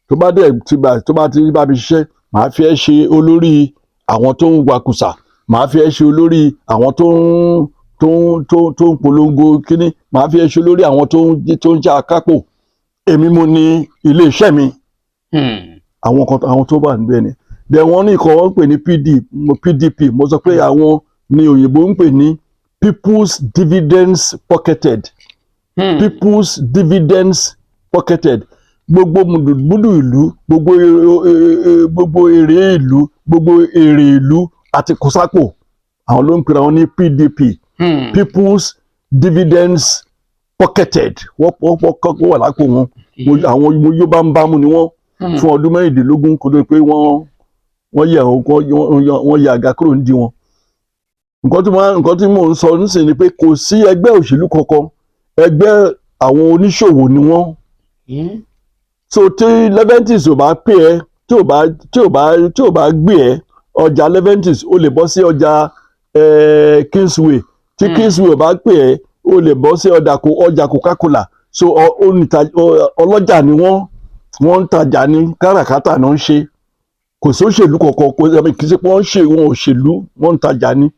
[SPEAKER 2] Tó bá dẹ̀ ti gbà, tó bá ti bá mi ṣiṣẹ́, màá fi ẹ́ ṣe olórí àwọn tó ń wakùsà, màá fi ẹ́ ṣe olórí àwọn tó ń polongo kínní, màá fi ẹ́ ṣe olórí àwọn tó ń jẹ́ akápò. Èmi mo ní iléeṣẹ́ mi. Àwọn kan, àwọn tó wà níbẹ̀ ni. Then wọ́n ní ìkọ́ wọ́n ń pè ní PD, PDP. Mo sọ pé àwọn ni òyìnbó ń pè ní people's dividends pocketed. People's dividends pocketed. Gbogbo mùdùmùdù ìlú, gbogbo èrè ìlú, gbogbo èrè ìlú àti kòsápò, àwọn ló ń pera wọn ní PDP. People's dividends pocketed. Wọ́n wà lápò wọn. Àwọn mo yó bá ń bámú ni wọ́n fún ọdún 16 kó tó di pé wọ́n yẹ àga kúrò nídìí wọn. Nǹkan tí mò ń sọ nísìnyí ni pé kò sí ẹgbẹ́ òṣèlú kankan, ẹgbẹ́ àwọn oníṣòwò ni wọ́n. So tí Leventis ò bá pè ẹ́, tí ò bá gbé ẹ́ ọjà Leventis, ó lè bọ́ sí ọjà Kingsway. Tí Kingsway ò bá pè ẹ́, ó lè bọ́ sí ọjà Coca-Cola. So ọlọ́jà ni wọ́n, wọ́n ń tajà ní káràkátà náà ń ṣe. Kò sí òṣèlú kankan, kò I mean, kì í ṣe pé wọ́n ń ṣe wọn òṣèlú, wọ́n ń tajà ní.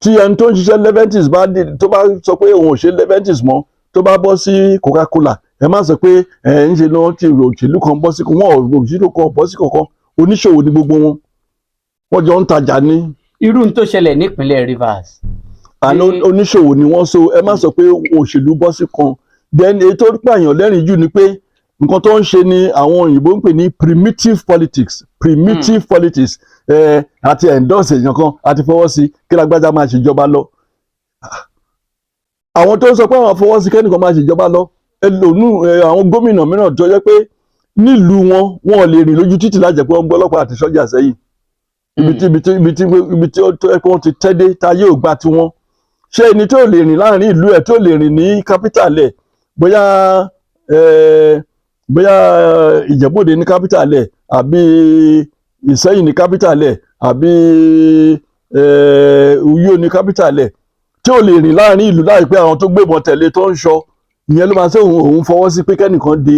[SPEAKER 2] Tí ẹni tó ń ṣiṣẹ́ Leventis bá dé, tó bá sọ pé òun ò ṣe Leventis mọ́, tó bá bọ́ sí Coca-Cola, ẹ má sọ pé ẹ ń ṣe náà tí òṣèlú kan bọ́ sí wọn, òṣèlú kan bọ́ sí kankan. Oníṣòwò ní gbogbo wọn, wọ́n jọ ń tajà ní.
[SPEAKER 1] Irú n tó ṣẹlẹ̀ nípínlẹ̀ Rivers.
[SPEAKER 2] Àná oníṣòwò ni wọ́n, so ẹ má sọ pé òṣèlú bọ́ sí kan. Then èyí tó pààyàn lẹ́rìn jù ni pé nǹkan tó ń ṣe ni àwọn òyìnbó ń pè ní primitive politics, primitive politics. Ẹ àti endorse èèyàn kan, àti fọwọ́ sí kí lágbájá máa ṣèjọba lọ. Àwọn tó ń sọ pé àwọn fọwọ́ sí kẹ́nìkan máa ṣèjọba lọ, ẹlòmú àwọn gómìnà mìíràn tó jẹ́ pé nílùú wọn, wọn ò lè rìn lójú títì lájẹ́ pé wọ́n gbọ́ ọlọ́pàá àti sọ́jà sẹ́yìn. Ibi tí ó tó yẹ pé wọ́n ti tẹ́dé táyé ò gbà tiwọn. Ṣé ẹni tó lè rìn láàrin ìlú ẹ̀, tó lè rìn ní capital ẹ̀, bóyá Ìjẹ̀bú-Òde ní capital ẹ̀, àbí Ìsẹ́yìn ní capital ẹ̀, àbí Uyo ní capital ẹ̀, tí ò lè rìn láàrin ìlú láì pé àwọn tó gbébọn tẹ̀lé tó ń ṣọ, ìyẹn ló máa ṣe òun fọwọ́ sí pé kẹ́nìkan di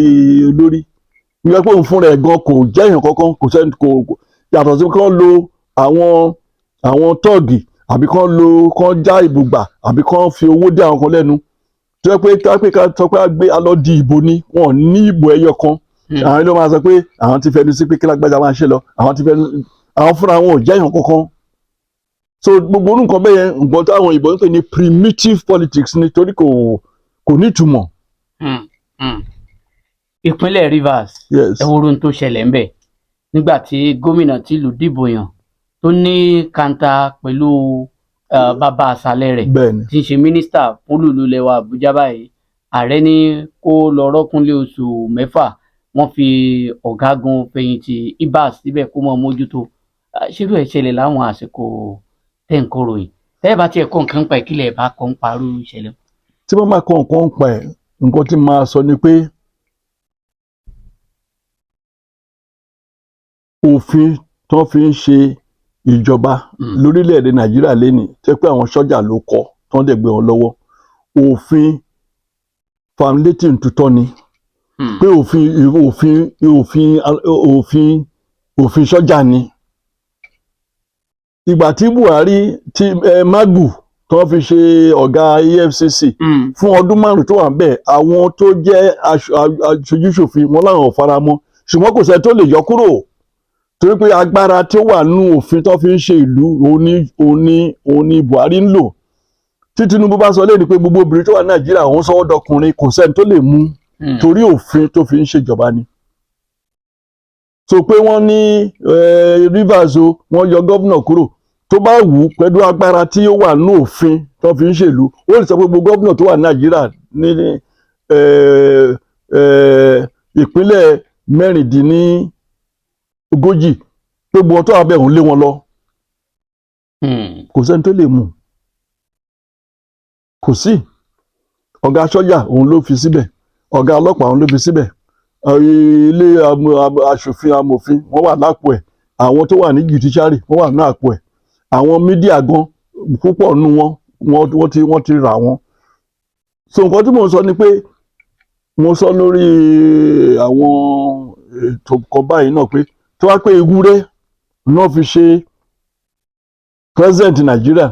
[SPEAKER 2] olórí? Ìyẹn pé òun fúnra ẹ̀ gan kò jẹ́ èèyàn kankan, kò sẹ́ni kò yàtọ̀ sí kán lo àwọn tọ́ọ̀gì, àbí kán lo kán já ìbùgbà, àbí kán fi owó dé àwọn kan lẹ́nu, tó yẹ pé ká pé ká sọ pé a gbé a lọ di ìbò ni, wọn ò ní ìbò ẹyọ kan. Àwọn ló máa sọ pé àwọn ti fẹnu sí pé kí lágbájá máa ṣe lọ. Àwọn ti fẹnu, àwọn fúnra wọn ò jẹ́ èèyàn kankan. So gbogbo orú nǹkan bẹ́ẹ̀ yẹn, nǹkan táwọn òyìnbó ń pè ní primitive politics ni, torí kò ní ìtumọ̀.
[SPEAKER 1] Ìpínlẹ̀ Rivers, ẹ wo ohun tó ṣẹlẹ̀ ńbẹ̀ nígbà tí gómìnà tìlú dìbò yàn tó ní kanta pẹ̀lú bàbá àṣàlẹ̀ rẹ̀, tí ń ṣe mínísítà fún ìlú lẹwa Àbújá báyìí. Ààrẹ ní kó lọ rọ́kúnlé oṣù 6, wọ́n fi ọ̀gágun fẹ̀yìntì Ibas síbẹ̀ kó mọ́ mójútó. Ṣírò ẹ̀ ṣẹlẹ̀ láwọn àsìkò tẹ́ ń kọ̀ròyìn, tẹ́ ẹ bá tiẹ̀ kọ́ nǹkan pa ìkílẹ̀ ẹ̀ bá kọ́ ń parú ìṣẹ̀lẹ̀?
[SPEAKER 2] Tí wọ́n máa kọ nǹkan pa ẹ̀, nǹkan tí máa sọ ni pé òfin tó fi ń ṣe ìjọba lórílẹ̀‐èdè Nàìjíríà lénìí, tẹ́ pé àwọn sọ́jà ló kọ tó ń dẹ̀ gbé wọn lọ́wọ́, òfin famulating tutọ́ ni, pé òfin sọ́jà ni. Ìgbà tí Buhari ti Magu tó fi ṣe ọ̀gá EFCC fún ọdún 5 tó wà ń bẹ̀, àwọn tó jẹ́ aṣojúṣòfin wọn láwọn ò fara mọ́, ṣùgbọ́n kò sẹ́ni tó lè yọ kúrò, torí pé agbára tó wà nínú òfin tó fi ń ṣe ìlú òun ni Buhari ń lò. Tí Tinubu bá sọ lẹ́nu pé gbogbo obìnrin tó wà ní Nàìjíríà òun sọ ọ́ dọkùnrin, kò sẹ́ni tó lè mú, torí òfin tó fi ń ṣèjọba ni. So pé wọ́n ní Rivers o, wọ́n yọ gómìnà kúrò, tó bá wù ú pẹ̀lú agbára tí ó wà nínú òfin tó fi ń ṣèlú, ó lè sọ pé gbogbo gómìnà tó wà ní Nàìjíríà ní ìpínlẹ̀ 36, pé gbogbo wọn tó wà bẹ́ẹ̀, òun lé wọn lọ. Kò sẹ́ni tó lè mú, kò sí. Ọ̀gá sọ́jà, òun ló fi síbẹ̀. Ọ̀gá ọlọ́pàá, òun ló fi síbẹ̀. Ilé aṣòfin, amòfin, wọ́n wà lápò ẹ̀. Àwọn tó wà ní judiciary, wọ́n wà ní àpò ẹ̀. Àwọn media gan, púpọ̀ nínú wọn, wọ́n ti rà wọ́n. So nǹkan tí mò ń sọ ni pé mo sọ lórí àwọn ètò kan báyìí náà pé tó wá pé ewúrẹ́ náà fi ṣe president Nàìjíríà,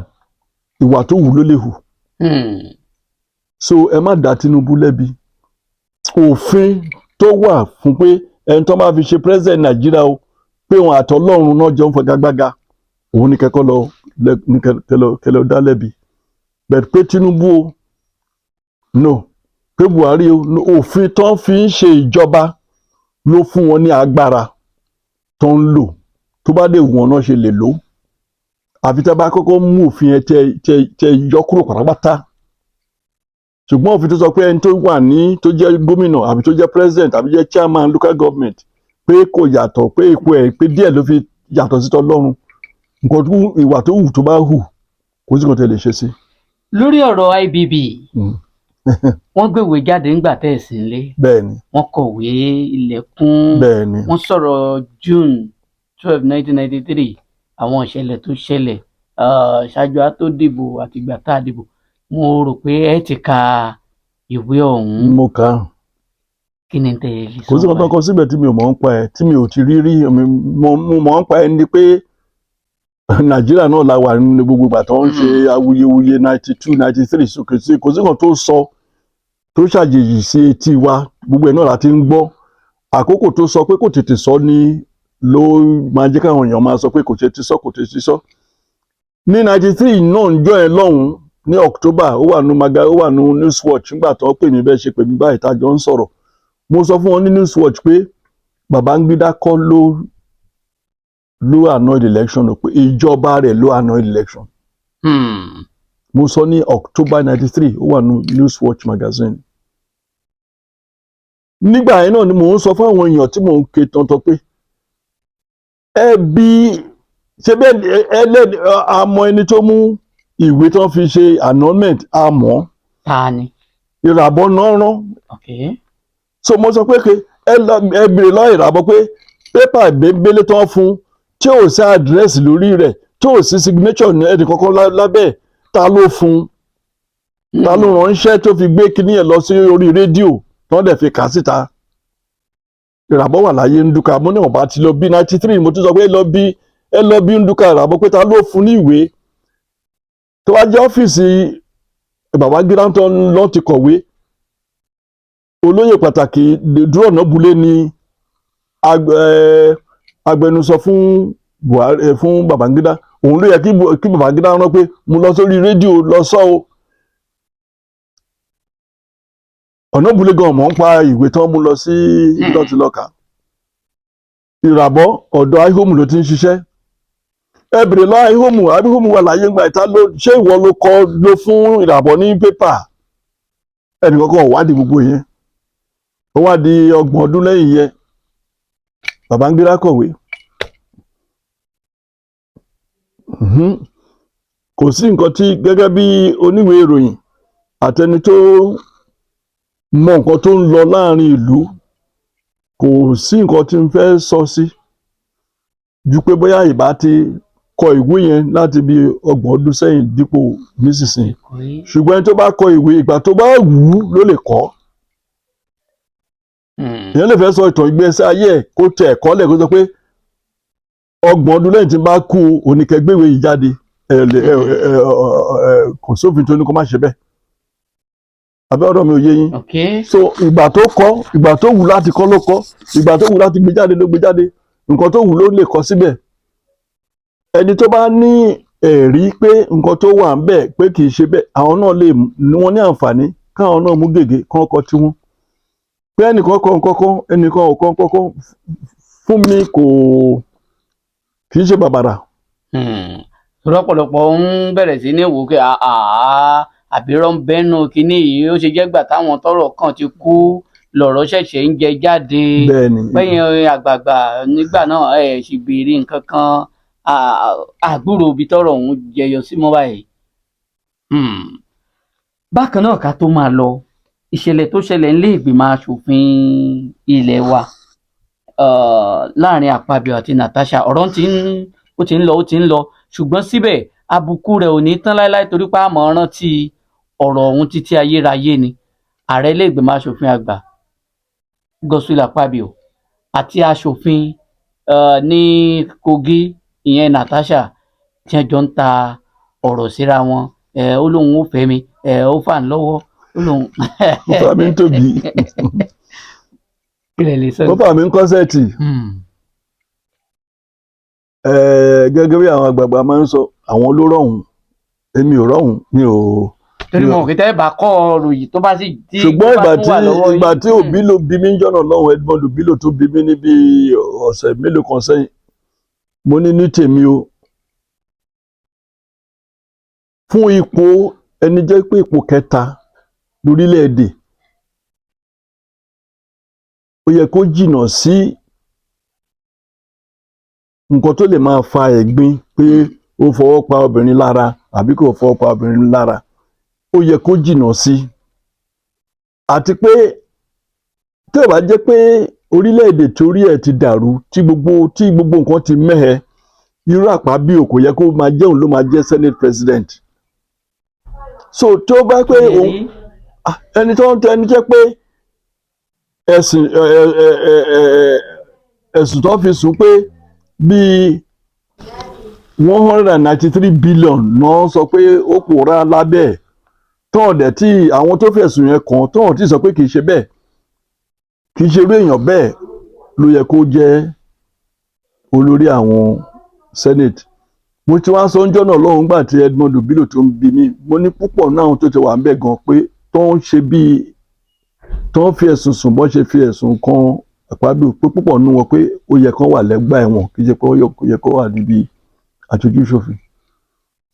[SPEAKER 2] ìwà tó wù ló lè hù. So ẹ má dá Tinubu lẹ́bi. Òfin tó wà fún pé ẹni tó máa fi ṣe president Nàìjíríà o, pé wọn àtọlọ́run náà jọ ń fagagbága, òun ní kẹ́kọ́ lọ ní kẹlọ dá lẹ́bi. But pé Tinubu o, no, pé Buhari o, no, òfin tó fi ń ṣe ìjọba ló fún wọn ní agbára tó ń lò. Tó bá dé wù wọn náà ṣe lè lò ó, àfi tá a bá kọ́kọ́ mú òfin yẹn tẹ yọ kúrò pátápátá. Ṣùgbọ́n òfin tó sọ pé ẹni tó wà ní tó jẹ́ gómìnà, àbí tó jẹ́ president, àbí jẹ́ chairman local government, pé kò yàtọ̀, pé ipò ẹ̀ pé díẹ̀ ló fi yàtọ̀ sí tọlọ́run, nǹkan tó ìwà tó hù, tó bá hù, kò sí nǹkan tẹ́ lè ṣe sí.
[SPEAKER 1] Lórí ọ̀rọ̀ IBB, wọ́n gbéwèé jáde ńgbà tẹ́ ẹ̀ sí nílé. Wọ́n kọ̀wé ilẹ̀kùn. Wọ́n sọ̀rọ̀ June 12, 1993, àwọn ìṣẹ̀lẹ̀ tó ṣẹlẹ̀ ṣáájú á tó dìbò àtìgbà tá a dìbò. Mo rò pé ẹ ti ka ìwé ọ̀hún.
[SPEAKER 2] Mo kà á.
[SPEAKER 1] Kí ni tẹ́ ẹ lè
[SPEAKER 2] Kò sí
[SPEAKER 1] sọ
[SPEAKER 2] nǹkan tó
[SPEAKER 1] báyìí?
[SPEAKER 2] kọ síbẹ̀ tí mi ò mọ̀ ń pa ẹ̀, tí mi ò ti rí rí. Mo mọ̀ ń pa ẹ̀ ni pé Nàìjíríà náà la wà nínú gbogbo ìgbà tó ń ṣe awuyewuye 92, 93 sókè sí. Kò sí nǹkan tó sọ tó ṣàjèjì sí etí wa. Gbogbo ẹ̀ náà la ti ń gbọ́. Àkókò tó sọ pé kò tètè sọ ní ló máa jẹ́ káwọn èèyàn máa sọ pé kò tètè sọ, kò tètè sọ. Ní 93 náà, ń jọ ẹ lọ́hùn-ún ní October, ó wà nù maga, ó wà nù Newswatch nígbà tó pè mí bẹ́ẹ̀ ṣe pè mí báyìí tá a jọ ń sọ̀rọ̀. Mo sọ fún wọn ní Newswatch pé Babangida kọ́ ló ló annul election o, pé ìjọba rẹ̀ ló annul election. Mo sọ ní October 93, ó wà ní Newswatch magazine. Nígbà yẹn náà ni mò ń sọ fún àwọn èèyàn tí mò ń ké tọ́ntọ́ pé ẹ bí ṣe bẹ́ẹ̀, ẹlẹ́ni àmọ́ ẹni tó mú ìwé tó fi ṣe annulment, àmọ́
[SPEAKER 1] Ta ni?
[SPEAKER 2] Ìràbọ̀ náà rán. So mo sọ pé ke ẹ lọ ẹ béèrè lọ́wọ́ Ìràbọ̀ pé pépà ìbébélé tó ń fún, tí ò sí àdírẹ́sì lórí rẹ̀, tí ò sí signature ní ẹnì kankan lábẹ́ ẹ̀, ta ló fún un? Ta ló ránṣẹ́ tó fi gbé kinní ẹ̀ lọ sí orí rédíò tí wọ́n dẹ̀ fi kà á síta? Ìràbọ̀ wà láyé. Nduka, mo ní ọ̀bá ti lọ bí 93, mo tún sọ pé ẹ lọ bí Nduka Ìràbọ̀ pé ta ló fún ní ìwé tó wá jẹ́ ọ́fíìsì Babangida tó ń lọ ti kọ̀wé. Olóyè pàtàkì Dúró Ọ̀nàbùlé ni agbẹnusọ fún Buhari, fún Babangida. Òun ló yẹ kí Babangida rán pé mo lọ sórí rédíò lọ sọ o. Ọ̀nàbùlé gan mọ̀ ń pa ìwé tán mú lọ sí ibi tó ti lọ kà. Ìràbọ̀, ọ̀dọ̀ ihomu ló ti ń ṣiṣẹ́. Ẹ bèrè lọ ihomu, ihomu wà láyé ńgbà ìta ló ṣé ìwọ ló kọ ló fún Ìràbọ̀ ní pépà? Ẹnìkankan ò wádìí gbogbo yẹn. Ó wá di 30 ọdún lẹ́yìn yẹn, Babangida kọ̀wé. Kò sí nǹkan tí gẹ́gẹ́ bí oníwèé ìròyìn àtẹni tó mọ nǹkan tó ń lọ láàrin ìlú, kò sí nǹkan tí n fẹ́ sọ sí ju pé bóyá ìbá ti kọ ìwé yẹn láti bí 30 ọdún sẹ́yìn dípò nísinsìnyí. Ṣùgbọ́n ẹni tó bá kọ ìwé, ìgbà tó bá wù ú ló lè kọ. Èèyàn lè fẹ́ sọ ìtàn ìgbésí ayé ẹ̀, kó tẹ ẹ̀kọ́ lẹ̀, kó sọ pé 30 ọdún lẹ́yìn tí n bá kú, oníkẹ́gbéwé yìí jáde. Ẹ lè ẹ ẹ ẹ kò sófin tó ní kó má ṣe bẹ́ẹ̀. Àbẹ́ ọ̀rọ̀ mi ò yé yín?
[SPEAKER 1] Ok.
[SPEAKER 2] So ìgbà tó kọ, ìgbà tó wù láti kọ ló kọ, ìgbà tó wù láti gbé jáde ló gbé jáde, nǹkan tó wù ló lè kọ síbẹ̀. Ẹni tó bá ní ẹ̀rí pé nǹkan tó wà ń bẹ̀ pé kì í ṣe bẹ́ẹ̀, àwọn náà lè ní wọ́n ní àǹfààní káwọn náà mú gègé kán kọ tiwọn pé ẹnìkan kọ nǹkan kan, ẹnìkan ò kọ nǹkan kan. Fún mi, kò kì í ṣe bàbàrà.
[SPEAKER 1] Lọ́pọ̀lọpọ̀ ń bẹ̀rẹ̀ sí ní wò ó pé àá àbírọ̀ ń bẹ́nu kínní yìí, ó ṣe jẹ́ gbà táwọn tọ́rọ̀ kàn ti kú lọ̀rọ̀ ṣẹ̀ṣẹ̀ ń jẹ jáde.
[SPEAKER 2] Bẹ́ẹ̀ ni.
[SPEAKER 1] Pẹ́yìn àgbààgbà nígbà náà ẹ̀ sì béèrè nǹkan kan, àgbúrò ibi tọ́rọ̀ ọ̀hún jẹyọ sí mọ́ báyìí. Bákan náà, ká tó máa lọ, ìṣẹ̀lẹ̀ tó ṣẹlẹ̀ nílé ìgbìmọ̀ asòfin ilé wa láàrin Akpabio àti Natasha, ọ̀rọ̀ ti ń ó ti ń lọ, ó ti ń lọ, ṣùgbọ́n síbẹ̀ àbùkù rẹ̀ ò ní tán láéláé, torí pé àmọ́ rántí ọ̀rọ̀ ọ̀hún títí ayérayé ni. Ààrẹ ilé ìgbìmọ̀ asòfin àgbà Godswill Akpabio àti asòfin ní Kogi, ìyẹn Natasha, tí wọ́n jọ ń ta ọ̀rọ̀ síra wọn. Ó lóun ó fẹ́ mi, ó fà ń lọ́wọ́, ó lóun
[SPEAKER 2] Ó fà mí ń tóbi.
[SPEAKER 1] Kí lẹ lè sọ?
[SPEAKER 2] Ó fà mí ń kọ́sẹ̀tì. Gẹ́gẹ́ bí àwọn àgbààgbà máa ń sọ, àwọn ló rọ̀hún, èmi ò rọ̀hún, mi ò.
[SPEAKER 1] Torí mo kì í tẹ́ bá kọ́ ọ̀rọ̀ yìí tó bá sì tí
[SPEAKER 2] Ṣùgbọ́n
[SPEAKER 1] tó bá
[SPEAKER 2] ìgbà
[SPEAKER 1] tún
[SPEAKER 2] tí
[SPEAKER 1] wà lọ́wọ́ yín.
[SPEAKER 2] ìgbà tí Obilo bí mi ń jọ́nà lọ́hùn, Edmond Obilo tó bí mi ní bí ọ̀sẹ̀ mélòó kan sẹ́yìn, mo ní ní tèmi o, fún ipò ẹni jẹ́ pé ipò kẹta lórílẹ̀‐èdè, ó yẹ kó jìnnà sí nǹkan tó lè máa fa ẹ̀gbin pé ó fọwọ́ pa obìnrin lára àbí kò fọwọ́ pa obìnrin lára. Ó yẹ kó jìnnà sí, àti pé tí ò bá jẹ́ pé orílẹ̀-èdè torí ẹ̀ ti dàrú, tí gbogbo nǹkan ti mẹ́hẹ, irú Akpabio kò yẹ kó máa jẹ́ òun ló máa jẹ́ senate president. So tó bá pé òun ẹni tó ń tẹ ẹni jẹ́ pé ẹ̀sùn ẹ ẹ ẹ ẹ ẹ̀sùn tó fi sùn pé bíi 193 billion náà sọ pé ó pòórá lábẹ́ ẹ̀, tọ́ọ̀ dẹ̀ tí àwọn tó fẹ̀sùn yẹn kàn tọ́ọ̀ tí sọ pé kì í ṣe bẹ́ẹ̀, kì í ṣe irú èèyàn bẹ́ẹ̀ ló yẹ kó jẹ́ olórí àwọn senate. Mo ti wá sọ ń jọ́nà lọ́hùn gbà tí Edmond Obilo tó ń bi mí, mo ní púpọ̀ náà tó ti wà ń bẹ̀ gan pé tó ń ṣe bíi tó ń fi ẹ̀sùn sùn bọ́n ṣe fi ẹ̀sùn kan. Akpabio, pé púpọ̀ nínú wọn pé ó yẹ kán wà lẹ́gbà ẹ̀wọ̀n, kì í ṣe pé ó yẹ kó wà níbi aṣojú ṣòfin.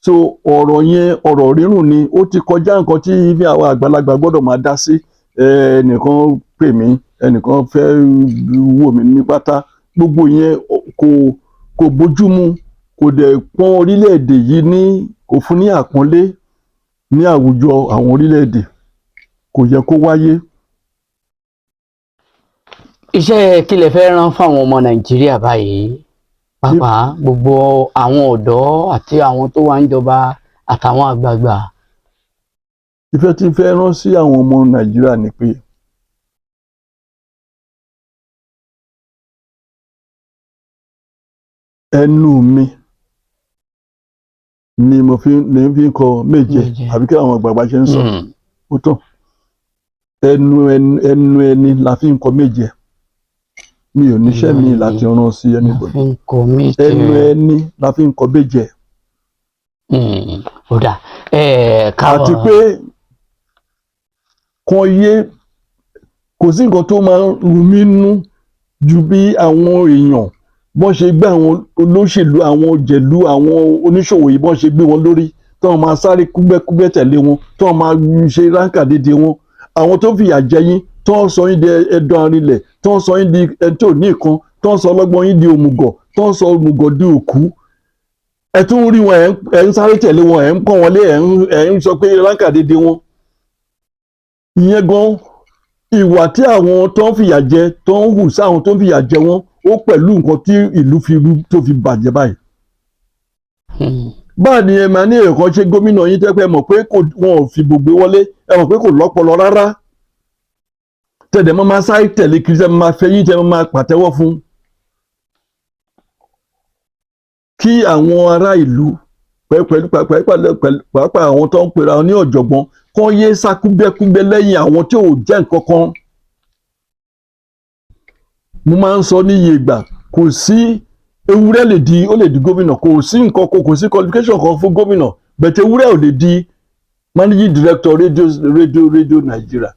[SPEAKER 2] So ọ̀rọ̀ yẹn, ọ̀rọ̀ rírùn ni. Ó ti kọjá nǹkan tí ibi àwọn àgbàlagbà gbọ́dọ̀ máa dá sí. Ẹnìkan pè mí, ẹnìkan fẹ́ wò mí ní pátá, gbogbo yẹn kò bójú mu, kò dẹ̀ pọ́n orílẹ̀-èdè yìí ní, kò fún ní àpọ́nlé ní àwùjọ àwọn orílẹ̀-èdè. Kò yẹ kó wáyé.
[SPEAKER 1] Iṣẹ́ kí lẹ fẹ́ rán fáwọn ọmọ Nàìjíríà báyìí, pàápàá gbogbo àwọn ọ̀dọ́ àti àwọn tó wà ń jọba àtàwọn àgbààgbà?
[SPEAKER 2] Ìfẹ́ tí ń fẹ́ rán sí àwọn ọmọ Nàìjíríà ni pé ẹnu mi ni mo fi ní fi ń kọ méje,
[SPEAKER 1] Méje.
[SPEAKER 2] àbí kí àwọn àgbààgbà ṣe ń sọ. Ó tán. Ẹnu ẹnu ẹni la fi ń kọ méje. Mi ò níṣẹ́ mi
[SPEAKER 1] Ẹnu
[SPEAKER 2] láti
[SPEAKER 1] ẹni
[SPEAKER 2] rán sí
[SPEAKER 1] la
[SPEAKER 2] anybody.
[SPEAKER 1] fi ń kọ méje.
[SPEAKER 2] Ẹnu ẹni la fi ń kọ méje.
[SPEAKER 1] Ó dà ẹ káwọ.
[SPEAKER 2] Àti pé kan yé, kò sí nǹkan tó máa ń rú mi nú ju bí àwọn èèyàn bọ́n ṣe gbé àwọn olóṣèlú, àwọn òjèlú, àwọn oníṣòwò yìí, bọ́n ṣe gbé wọn lórí, tí wọ́n máa sáré kúgbẹ́kúgbẹ́ tẹ̀lé wọn, tí wọ́n máa ṣe ráńkà dédé wọn. Àwọn tó fìyà jẹ yín, tí wọ́n sọ yín di ẹdun arinlẹ̀, tí wọ́n sọ yín di ẹni tí ò ní nǹkan, tí wọ́n sọ ọlọ́gbọ́n yín di òmùgọ̀, tí wọ́n sọ òmùgọ̀ di òkú, ẹ tún rí wọn, ẹ ń sáré tẹ̀lé wọn, ẹ ń pọ́n wọn lé, ẹ ń sọ pé ráńkà dédé wọn. Ìyẹn gan, ìwà tí àwọn tó ń fìyà jẹ tó ń hù sáwọn tó ń fìyà jẹ wọn, ó pẹ̀lú nǹkan tí ìlú fi rú tó fi bàjẹ́ báyìí. Báà ni ẹ máa ní èèyàn kan ṣe gómìnà yín, tẹ́ pé ẹ mọ̀ pé kò, wọn ò fi gbogbo wọlé, ẹ mọ̀ pé kò lọ́pọlọ rárá, tẹ̀dẹ̀ mọ́ máa sáré tẹ̀lé kiri, tẹ́ máa fẹ́ yín, tẹ́ máa pàtẹ́wọ́ fún. Kí àwọn ará ìlú pẹ̀lú pàápàá àwọn tó ń pera wọn ní ọ̀jọ̀gbọ́n kán yé sá kúbẹ́kúbẹ́ lẹ́yìn àwọn tí ò jẹ́ nǹkan kan. Mo máa ń sọ níye ìgbà, kò sí, ewúrẹ́ lè di, ó lè di gómìnà. Kò sí nǹkan kan, kò sí qualification kan fún gómìnà, bẹ̀tẹ̀ ewúrẹ́ ò lè di managing director radio Nigeria.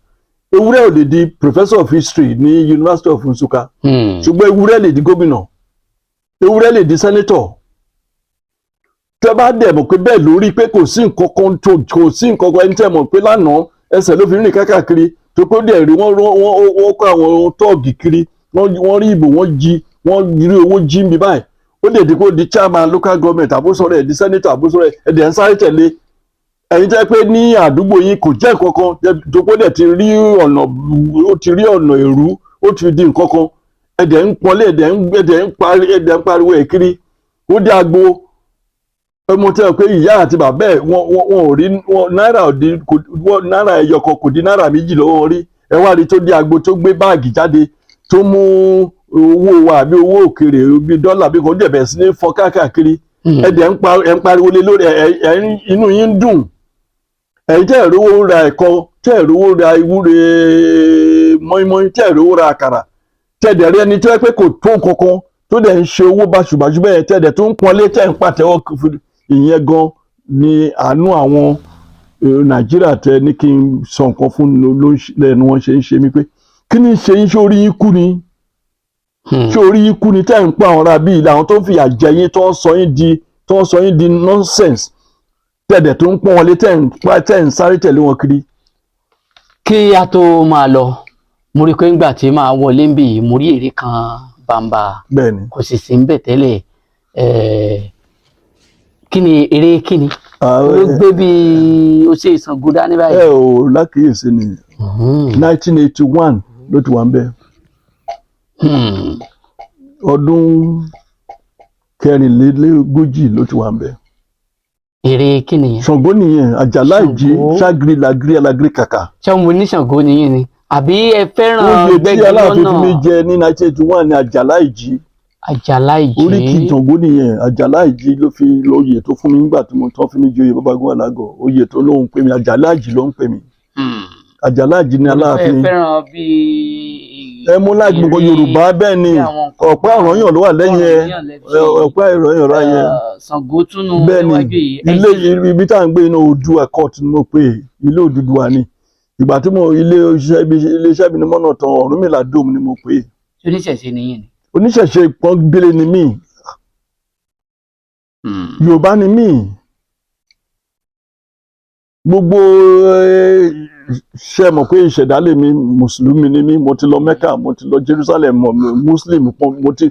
[SPEAKER 2] Ewúrẹ́ ò lè di professor of history ní University of Nsukka. Ṣùgbọ́n ewúrẹ́ lè di gómìnà, ewúrẹ́ lè di senator. Tẹ́ bá dẹ̀ mọ̀ pé bẹ́ẹ̀ lórí, pé kò sí nǹkan kan tó, kò sí nǹkan kan, ẹni tẹ́ mọ̀ pé lánàá ẹsẹ̀ ló fi rìn káàkiri, tó pé ó dẹ̀ rí wọ́n wọ́n kó àwọn tọ́ọ̀gì kiri, wọ́n rí ìbò, wọ́n jí, wọ́n rí owó jí níbi báyìí, ó dẹ̀ di kó di chairman local government, àbúsọ̀rọ̀ ẹ̀ di senator, àbúsọ̀rọ̀ ẹ̀ dẹ̀ ń sáré tẹ̀lé. Ẹ̀yin tẹ́ pé ní àdúgbò yín kò jẹ́ nǹkan kan, tó pé ó dẹ̀ ti rí ọ̀nà, ó ti rí ọ̀nà èrú, ó ti di nǹkan kan, ẹ̀ dẹ̀ ń pọ́nlé, ẹ̀ dẹ̀ ń pariwo ẹ̀ kiri. Ó dé agbo ọmọ tẹ́ ọ pé ìyá àti bàbá ẹ̀ wọn ò rí wọn náírà ò di kò wọn náírà ẹyọ kan kò di náírà 2 lọ́wọ́ wọn rí. Ẹ wá rí tó dé agbo, tó gbé báàgì jáde, tó mú owó wa àbí owó òkèrè bíi dọ́là bí kò dẹ̀ bẹ̀rẹ̀ sí ní fọ́ káàkiri. Ẹ dẹ̀ ẹ ń pariwo lé lórí ẹ ẹ inú yín ń dùn. Ẹ̀yin tẹ́ ẹ̀ rówó ra ẹ̀kọ, tẹ́ ẹ̀ rówó ra ìwúre mọ́ínmọ́ín, tẹ́ ẹ̀ rówó ra àkàrà, tẹ́ ẹ̀ dẹ̀ rí ẹni tó yẹ pé kò tó nǹkan kan, tó dẹ̀ ń ṣe owó báṣubàṣu bẹ́ẹ̀, tẹ́ ẹ̀ dẹ̀ tó ń pọ́nlé, tẹ́ ẹ̀ ń pàtẹ́wọ́ fún. Ìyẹn gan ni àánú àwọn Nàìjíríà tẹ ní kí n sọ nǹkan fún ló ń lẹ́nu wọn ṣe ń ṣe mí pé kí ni ṣe yín? Ṣé orí yín kú ni? Ṣé orí yín kú ni tẹ́ ẹ̀ ń pa àwọn ará bíi ilẹ̀, àwọn tó ń fìyà jẹ yín, tó ń sọ yín di nonsense, tẹ̀dẹ̀ tó ń pọ́n wọlé, tẹ́ ń pa, tẹ́ ń sáré tẹ̀lé wọn kiri?
[SPEAKER 1] Kí a tó máa lọ, mo rí i pé ńgbà tí màá wọlé ń bì yìí, mo rí èrè kan bàǹbà.
[SPEAKER 2] Bẹ́ẹ̀ ni.
[SPEAKER 1] Kò sì sí ń bẹ̀ tẹ́lẹ̀. Kí ni eré, kí ni ló gbé bí ó ṣe Ṣàngó dání
[SPEAKER 2] Ẹ
[SPEAKER 1] báyìí?
[SPEAKER 2] Ò lákìyèsí ni. 1981 ló ti wà ń bẹ̀. Ọdún 44 ló ti wà ń bẹ̀.
[SPEAKER 1] Èrè kí nìyẹn?
[SPEAKER 2] Ṣàngó nìyẹn, àjàlá ìjì.
[SPEAKER 1] Ṣàngó.
[SPEAKER 2] Ṣágiri làgírí alágírí kàkà.
[SPEAKER 1] Ṣé mo ní Ṣàngó nìyẹn ni, àbí ẹ fẹ́ràn
[SPEAKER 2] Oyè tí
[SPEAKER 1] gbẹ́gi
[SPEAKER 2] Aláàfin fi mí
[SPEAKER 1] lọ́nà?
[SPEAKER 2] jẹ ní 1981 ní àjàlá ìjì.
[SPEAKER 1] Àjàlá Ìjì.
[SPEAKER 2] Oríkì Ṣàngó nìyẹn. Àjàlá ìjì ló fi lóye tó fún mi nígbà tí mo tán fi mí joyè Bàbá Alágọ̀. Oyè tó lóun pè mí, àjàlá ìjì ló ń pè mí. Àjàlá ìjì ní
[SPEAKER 1] Ẹ
[SPEAKER 2] Aláàfin.
[SPEAKER 1] fẹ́ràn bíi
[SPEAKER 2] Ẹ mú láti gbogbo Yorùbá bẹ́ẹ̀ ni.
[SPEAKER 1] bí àwọn nǹkan
[SPEAKER 2] Ọ̀pá ọ̀ranyàn ló wà lẹ́yìn ẹ.
[SPEAKER 1] Ọ̀rànyàn lẹ fi ṣe.
[SPEAKER 2] Ọ̀pá ọ̀ranyàn rà yẹn.
[SPEAKER 1] Ṣàngó túnú
[SPEAKER 2] Bẹ́ẹ̀ ni.
[SPEAKER 1] níwájú yìí.
[SPEAKER 2] Ilé ibi tá à ń gbé inú Oòduà court ni mo pè é. Ilé Odùduwà ni. Ìgbà tí mo ilé iṣẹ́ mi ní mọ́nà tán, Ọ̀rúnmìlà dome ni mo pè é.
[SPEAKER 1] Tí oníṣẹ̀ṣe nìyí ni.
[SPEAKER 2] Oníṣẹ̀ṣe pọ́nbélé ni mí. Yorùbá ni mí. Gbogbo ṣe mọ̀ pé ìṣẹ̀dálẹ̀ mi, mùsùlùmí ni mí. Mo ti lọ Mecca, mo ti lọ Jerusalem, Muslim. Mo ti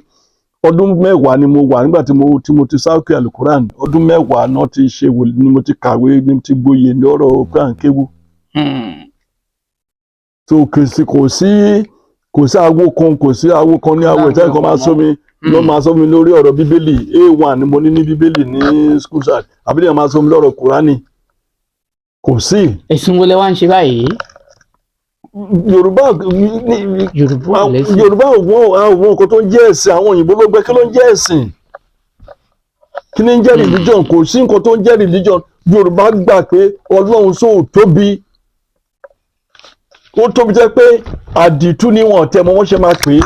[SPEAKER 2] ọdún 10 ni mo wà nígbà tí mo ti sáàkì alukuran. Ọdún 10 náà ti ṣe wò ni mo ti kàwé, ni mo ti gboyè ní ọ̀rọ̀ Quran kéwú. So kò sí awo kan, kò sí awo kan ní awo ìtẹ́ kan máa sọ mi ló máa sọ mi lórí ọ̀rọ̀ Bíbélì. A1 ni mo ní ní Bíbélì ní school side, àbí lè máa sọ mi lọ́rọ̀ Kùránì, kò sí.
[SPEAKER 1] Ẹ̀sìn wo lẹ wá ń ṣe báyìí?
[SPEAKER 2] Yorùbá.
[SPEAKER 1] Yorùbá ò lẹ́sìn.
[SPEAKER 2] Yorùbá ò wọ́n àwọn nǹkan tó ń jẹ́ ẹ̀sìn. Àwọn òyìnbó ló gbé. Kí ló ń jẹ́ ẹ̀sìn? Kí ni ń jẹ́ religion? Kò sí nǹkan tó ń jẹ́ religion. Yorùbá gbà pé Ọlọ́run sóò tóbi, ó tóbi jẹ́ pé àdìtú ni wọn tẹ̀ mọ́ wọ́n ṣe máa pè é.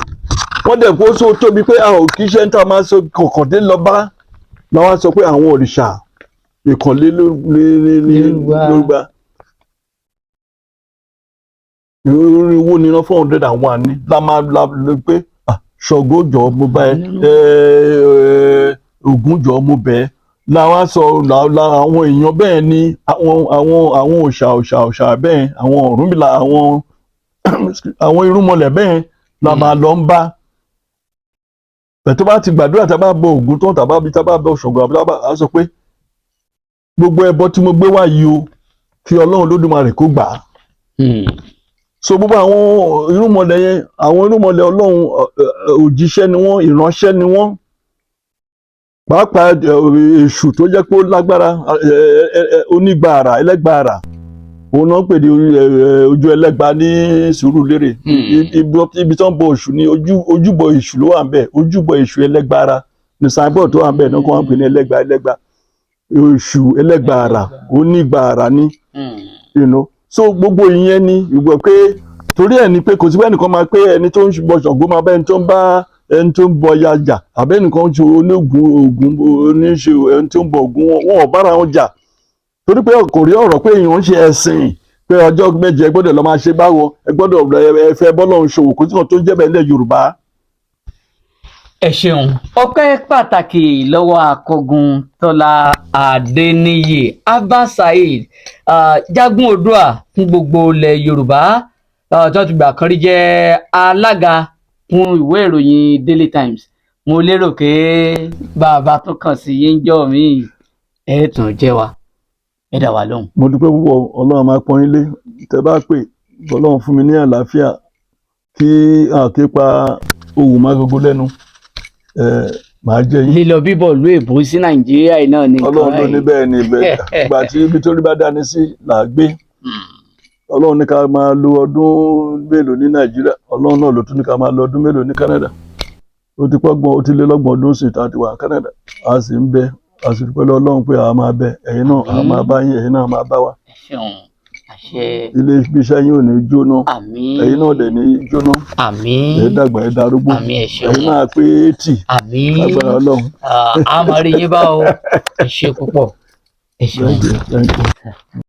[SPEAKER 2] Wọ́n dẹ̀ kó sóò tóbi pé a ò kí ṣe ń tà máa sọ kọ̀kọ̀dé lọ bá làwọn sọ pé àwọn òrìṣà ìkànlé
[SPEAKER 1] Yorùbá.
[SPEAKER 2] Yorùbá irinwó ni iná 401 ní la máa la lè pé, ah, Ṣàngó jọ̀ọ́, mo bá ẹ ẹ, Ògún jọ̀ọ́, mo bẹ̀ ẹ́, làwọn sọ la àwọn èèyàn bẹ́ẹ̀ ni àwọn òòṣà bẹ́ẹ̀, àwọn Ọ̀rúnmìlà, àwọn irúnmọlẹ̀ bẹ́ẹ̀ la máa lọ ń bá bẹ̀. Tó bá ti gbàdúrà, tá a bá bọ Ògún tán, tá a bá bí tá a bá bọ Ṣàngó, àbí tá a bá a sọ pé gbogbo ẹbọ tí mo gbé wá yìí o, kí Ọlọ́run Olódùmarè kó gbà á. So gbogbo àwọn irúnmọlẹ̀ yẹn, àwọn irúnmọlẹ̀ Ọlọ́run, òjíṣẹ́ ni wọ́n, ìránṣẹ́ ni wọ́n. Pàápàá Èṣù tó jẹ́ pé ó lágbára, onígbàrà, ẹlẹ́gbàrà, òun náà ń pè ní ojú ẹlẹ́gba ní Sùúrùlérè. Ibi tó ń bọ Èṣù ní ojúbọ Èṣù ló wà ń bẹ̀. Ojúbọ Èṣù ẹlẹ́gbàrà ní signboard tó wà ń bẹ̀ náà, kó wọ́n pè ní ẹlẹ́gba, ẹlẹ́gba, Èṣù ẹlẹ́gbàrà, onígbàrà ní. So gbogbo ìyẹn ni ìgbọ́ pé torí ẹ̀ ni pé kò sí bẹ́ẹ̀ nìkan máa pé ẹni tó ń bọ Ṣàngó máa bá ẹni tó ń bá ẹni tó ń bọ ya jà, àbẹ́ nìkan ń ṣe onígun Ògún, oníṣe ẹni tó ń bọ Ògún, wọn ò bára wọn jà, torí pé kò rí ọ̀rọ̀ pé èèyàn ń ṣe ẹ̀sìn pé ọjọ́ 7 ẹ gbọ́dọ̀ lọ máa ṣe báwo, ẹ gbọ́dọ̀ ẹ fẹ́ bọ́lọ́run ṣòwò. Kò sí kan tó ń jẹ́ bẹ́ẹ̀ nílẹ̀ Yorùbá.
[SPEAKER 1] Ẹ ṣeun. Ọpẹ́ pàtàkì lọ́wọ́ Akọgun Tọ́lá Adéníyì Abba Saheed, Jagun Oòduà fún gbogbo ilẹ̀ Yorùbá, tó ti gbà kan rí jẹ́ alága fún ìwé ìròyìn Daily Times. Mo lérò pé bàbá tó kàn sí yín jọ mí, ẹ tún jẹ́ wa, ẹ dá wa lóhùn.
[SPEAKER 2] Mo dúpẹ́ púpọ̀. Ọlọ́run máa pọ́n yín lé. Tẹ́ bá pè, Ọlọ́run fún mi ní àlàáfíà kí àké pa ohùn má gbogbo lẹ́nu ẹ, màá jẹ́ yín.
[SPEAKER 1] Lílọ bíbọ̀ ìlú èbó sí Nàìjíríà yìí náà ní nǹkan
[SPEAKER 2] Ọlọ́run ló ní bẹ́ẹ̀ ni bẹ́ẹ̀. Ìgbà tí ibi tó rí bá dání sí là á gbé. Ọlọ́run ní ká máa lo ọdún mélòó ní Nàìjíríà, Ọlọ́run náà ló tún ní ká máa lo ọdún mélòó ní Canada. Ó ti pọ́gbọ́n, ó ti lé lọ́gbọ̀n ọdún sí tá a ti wà Canada. A sì ń bẹ, a sì dúpẹ́ lọ́wọ́ Ọlọ́run pé a máa bẹ, ẹ̀yin náà a máa bá yín, ẹ̀yin náà máa bá wa.
[SPEAKER 1] Ẹ ṣeun, àṣẹ.
[SPEAKER 2] Ilé iṣẹ́ yín ò ní jóná.
[SPEAKER 1] Àmín.
[SPEAKER 2] Ẹ̀yin náà dẹ̀ ní jóná.
[SPEAKER 1] Àmín.
[SPEAKER 2] Ẹ̀ dàgbà, ẹ̀ darúgbó.
[SPEAKER 1] Àmín, ẹ ṣeun.
[SPEAKER 2] Ẹ̀yin náà pé 80.
[SPEAKER 1] Àmín.
[SPEAKER 2] Lágbára Ọlọ́run.
[SPEAKER 1] Ah, a máa rí yín bá o. Ẹ ṣe púpọ̀, ẹ ṣeun.
[SPEAKER 2] Thank you, thank you.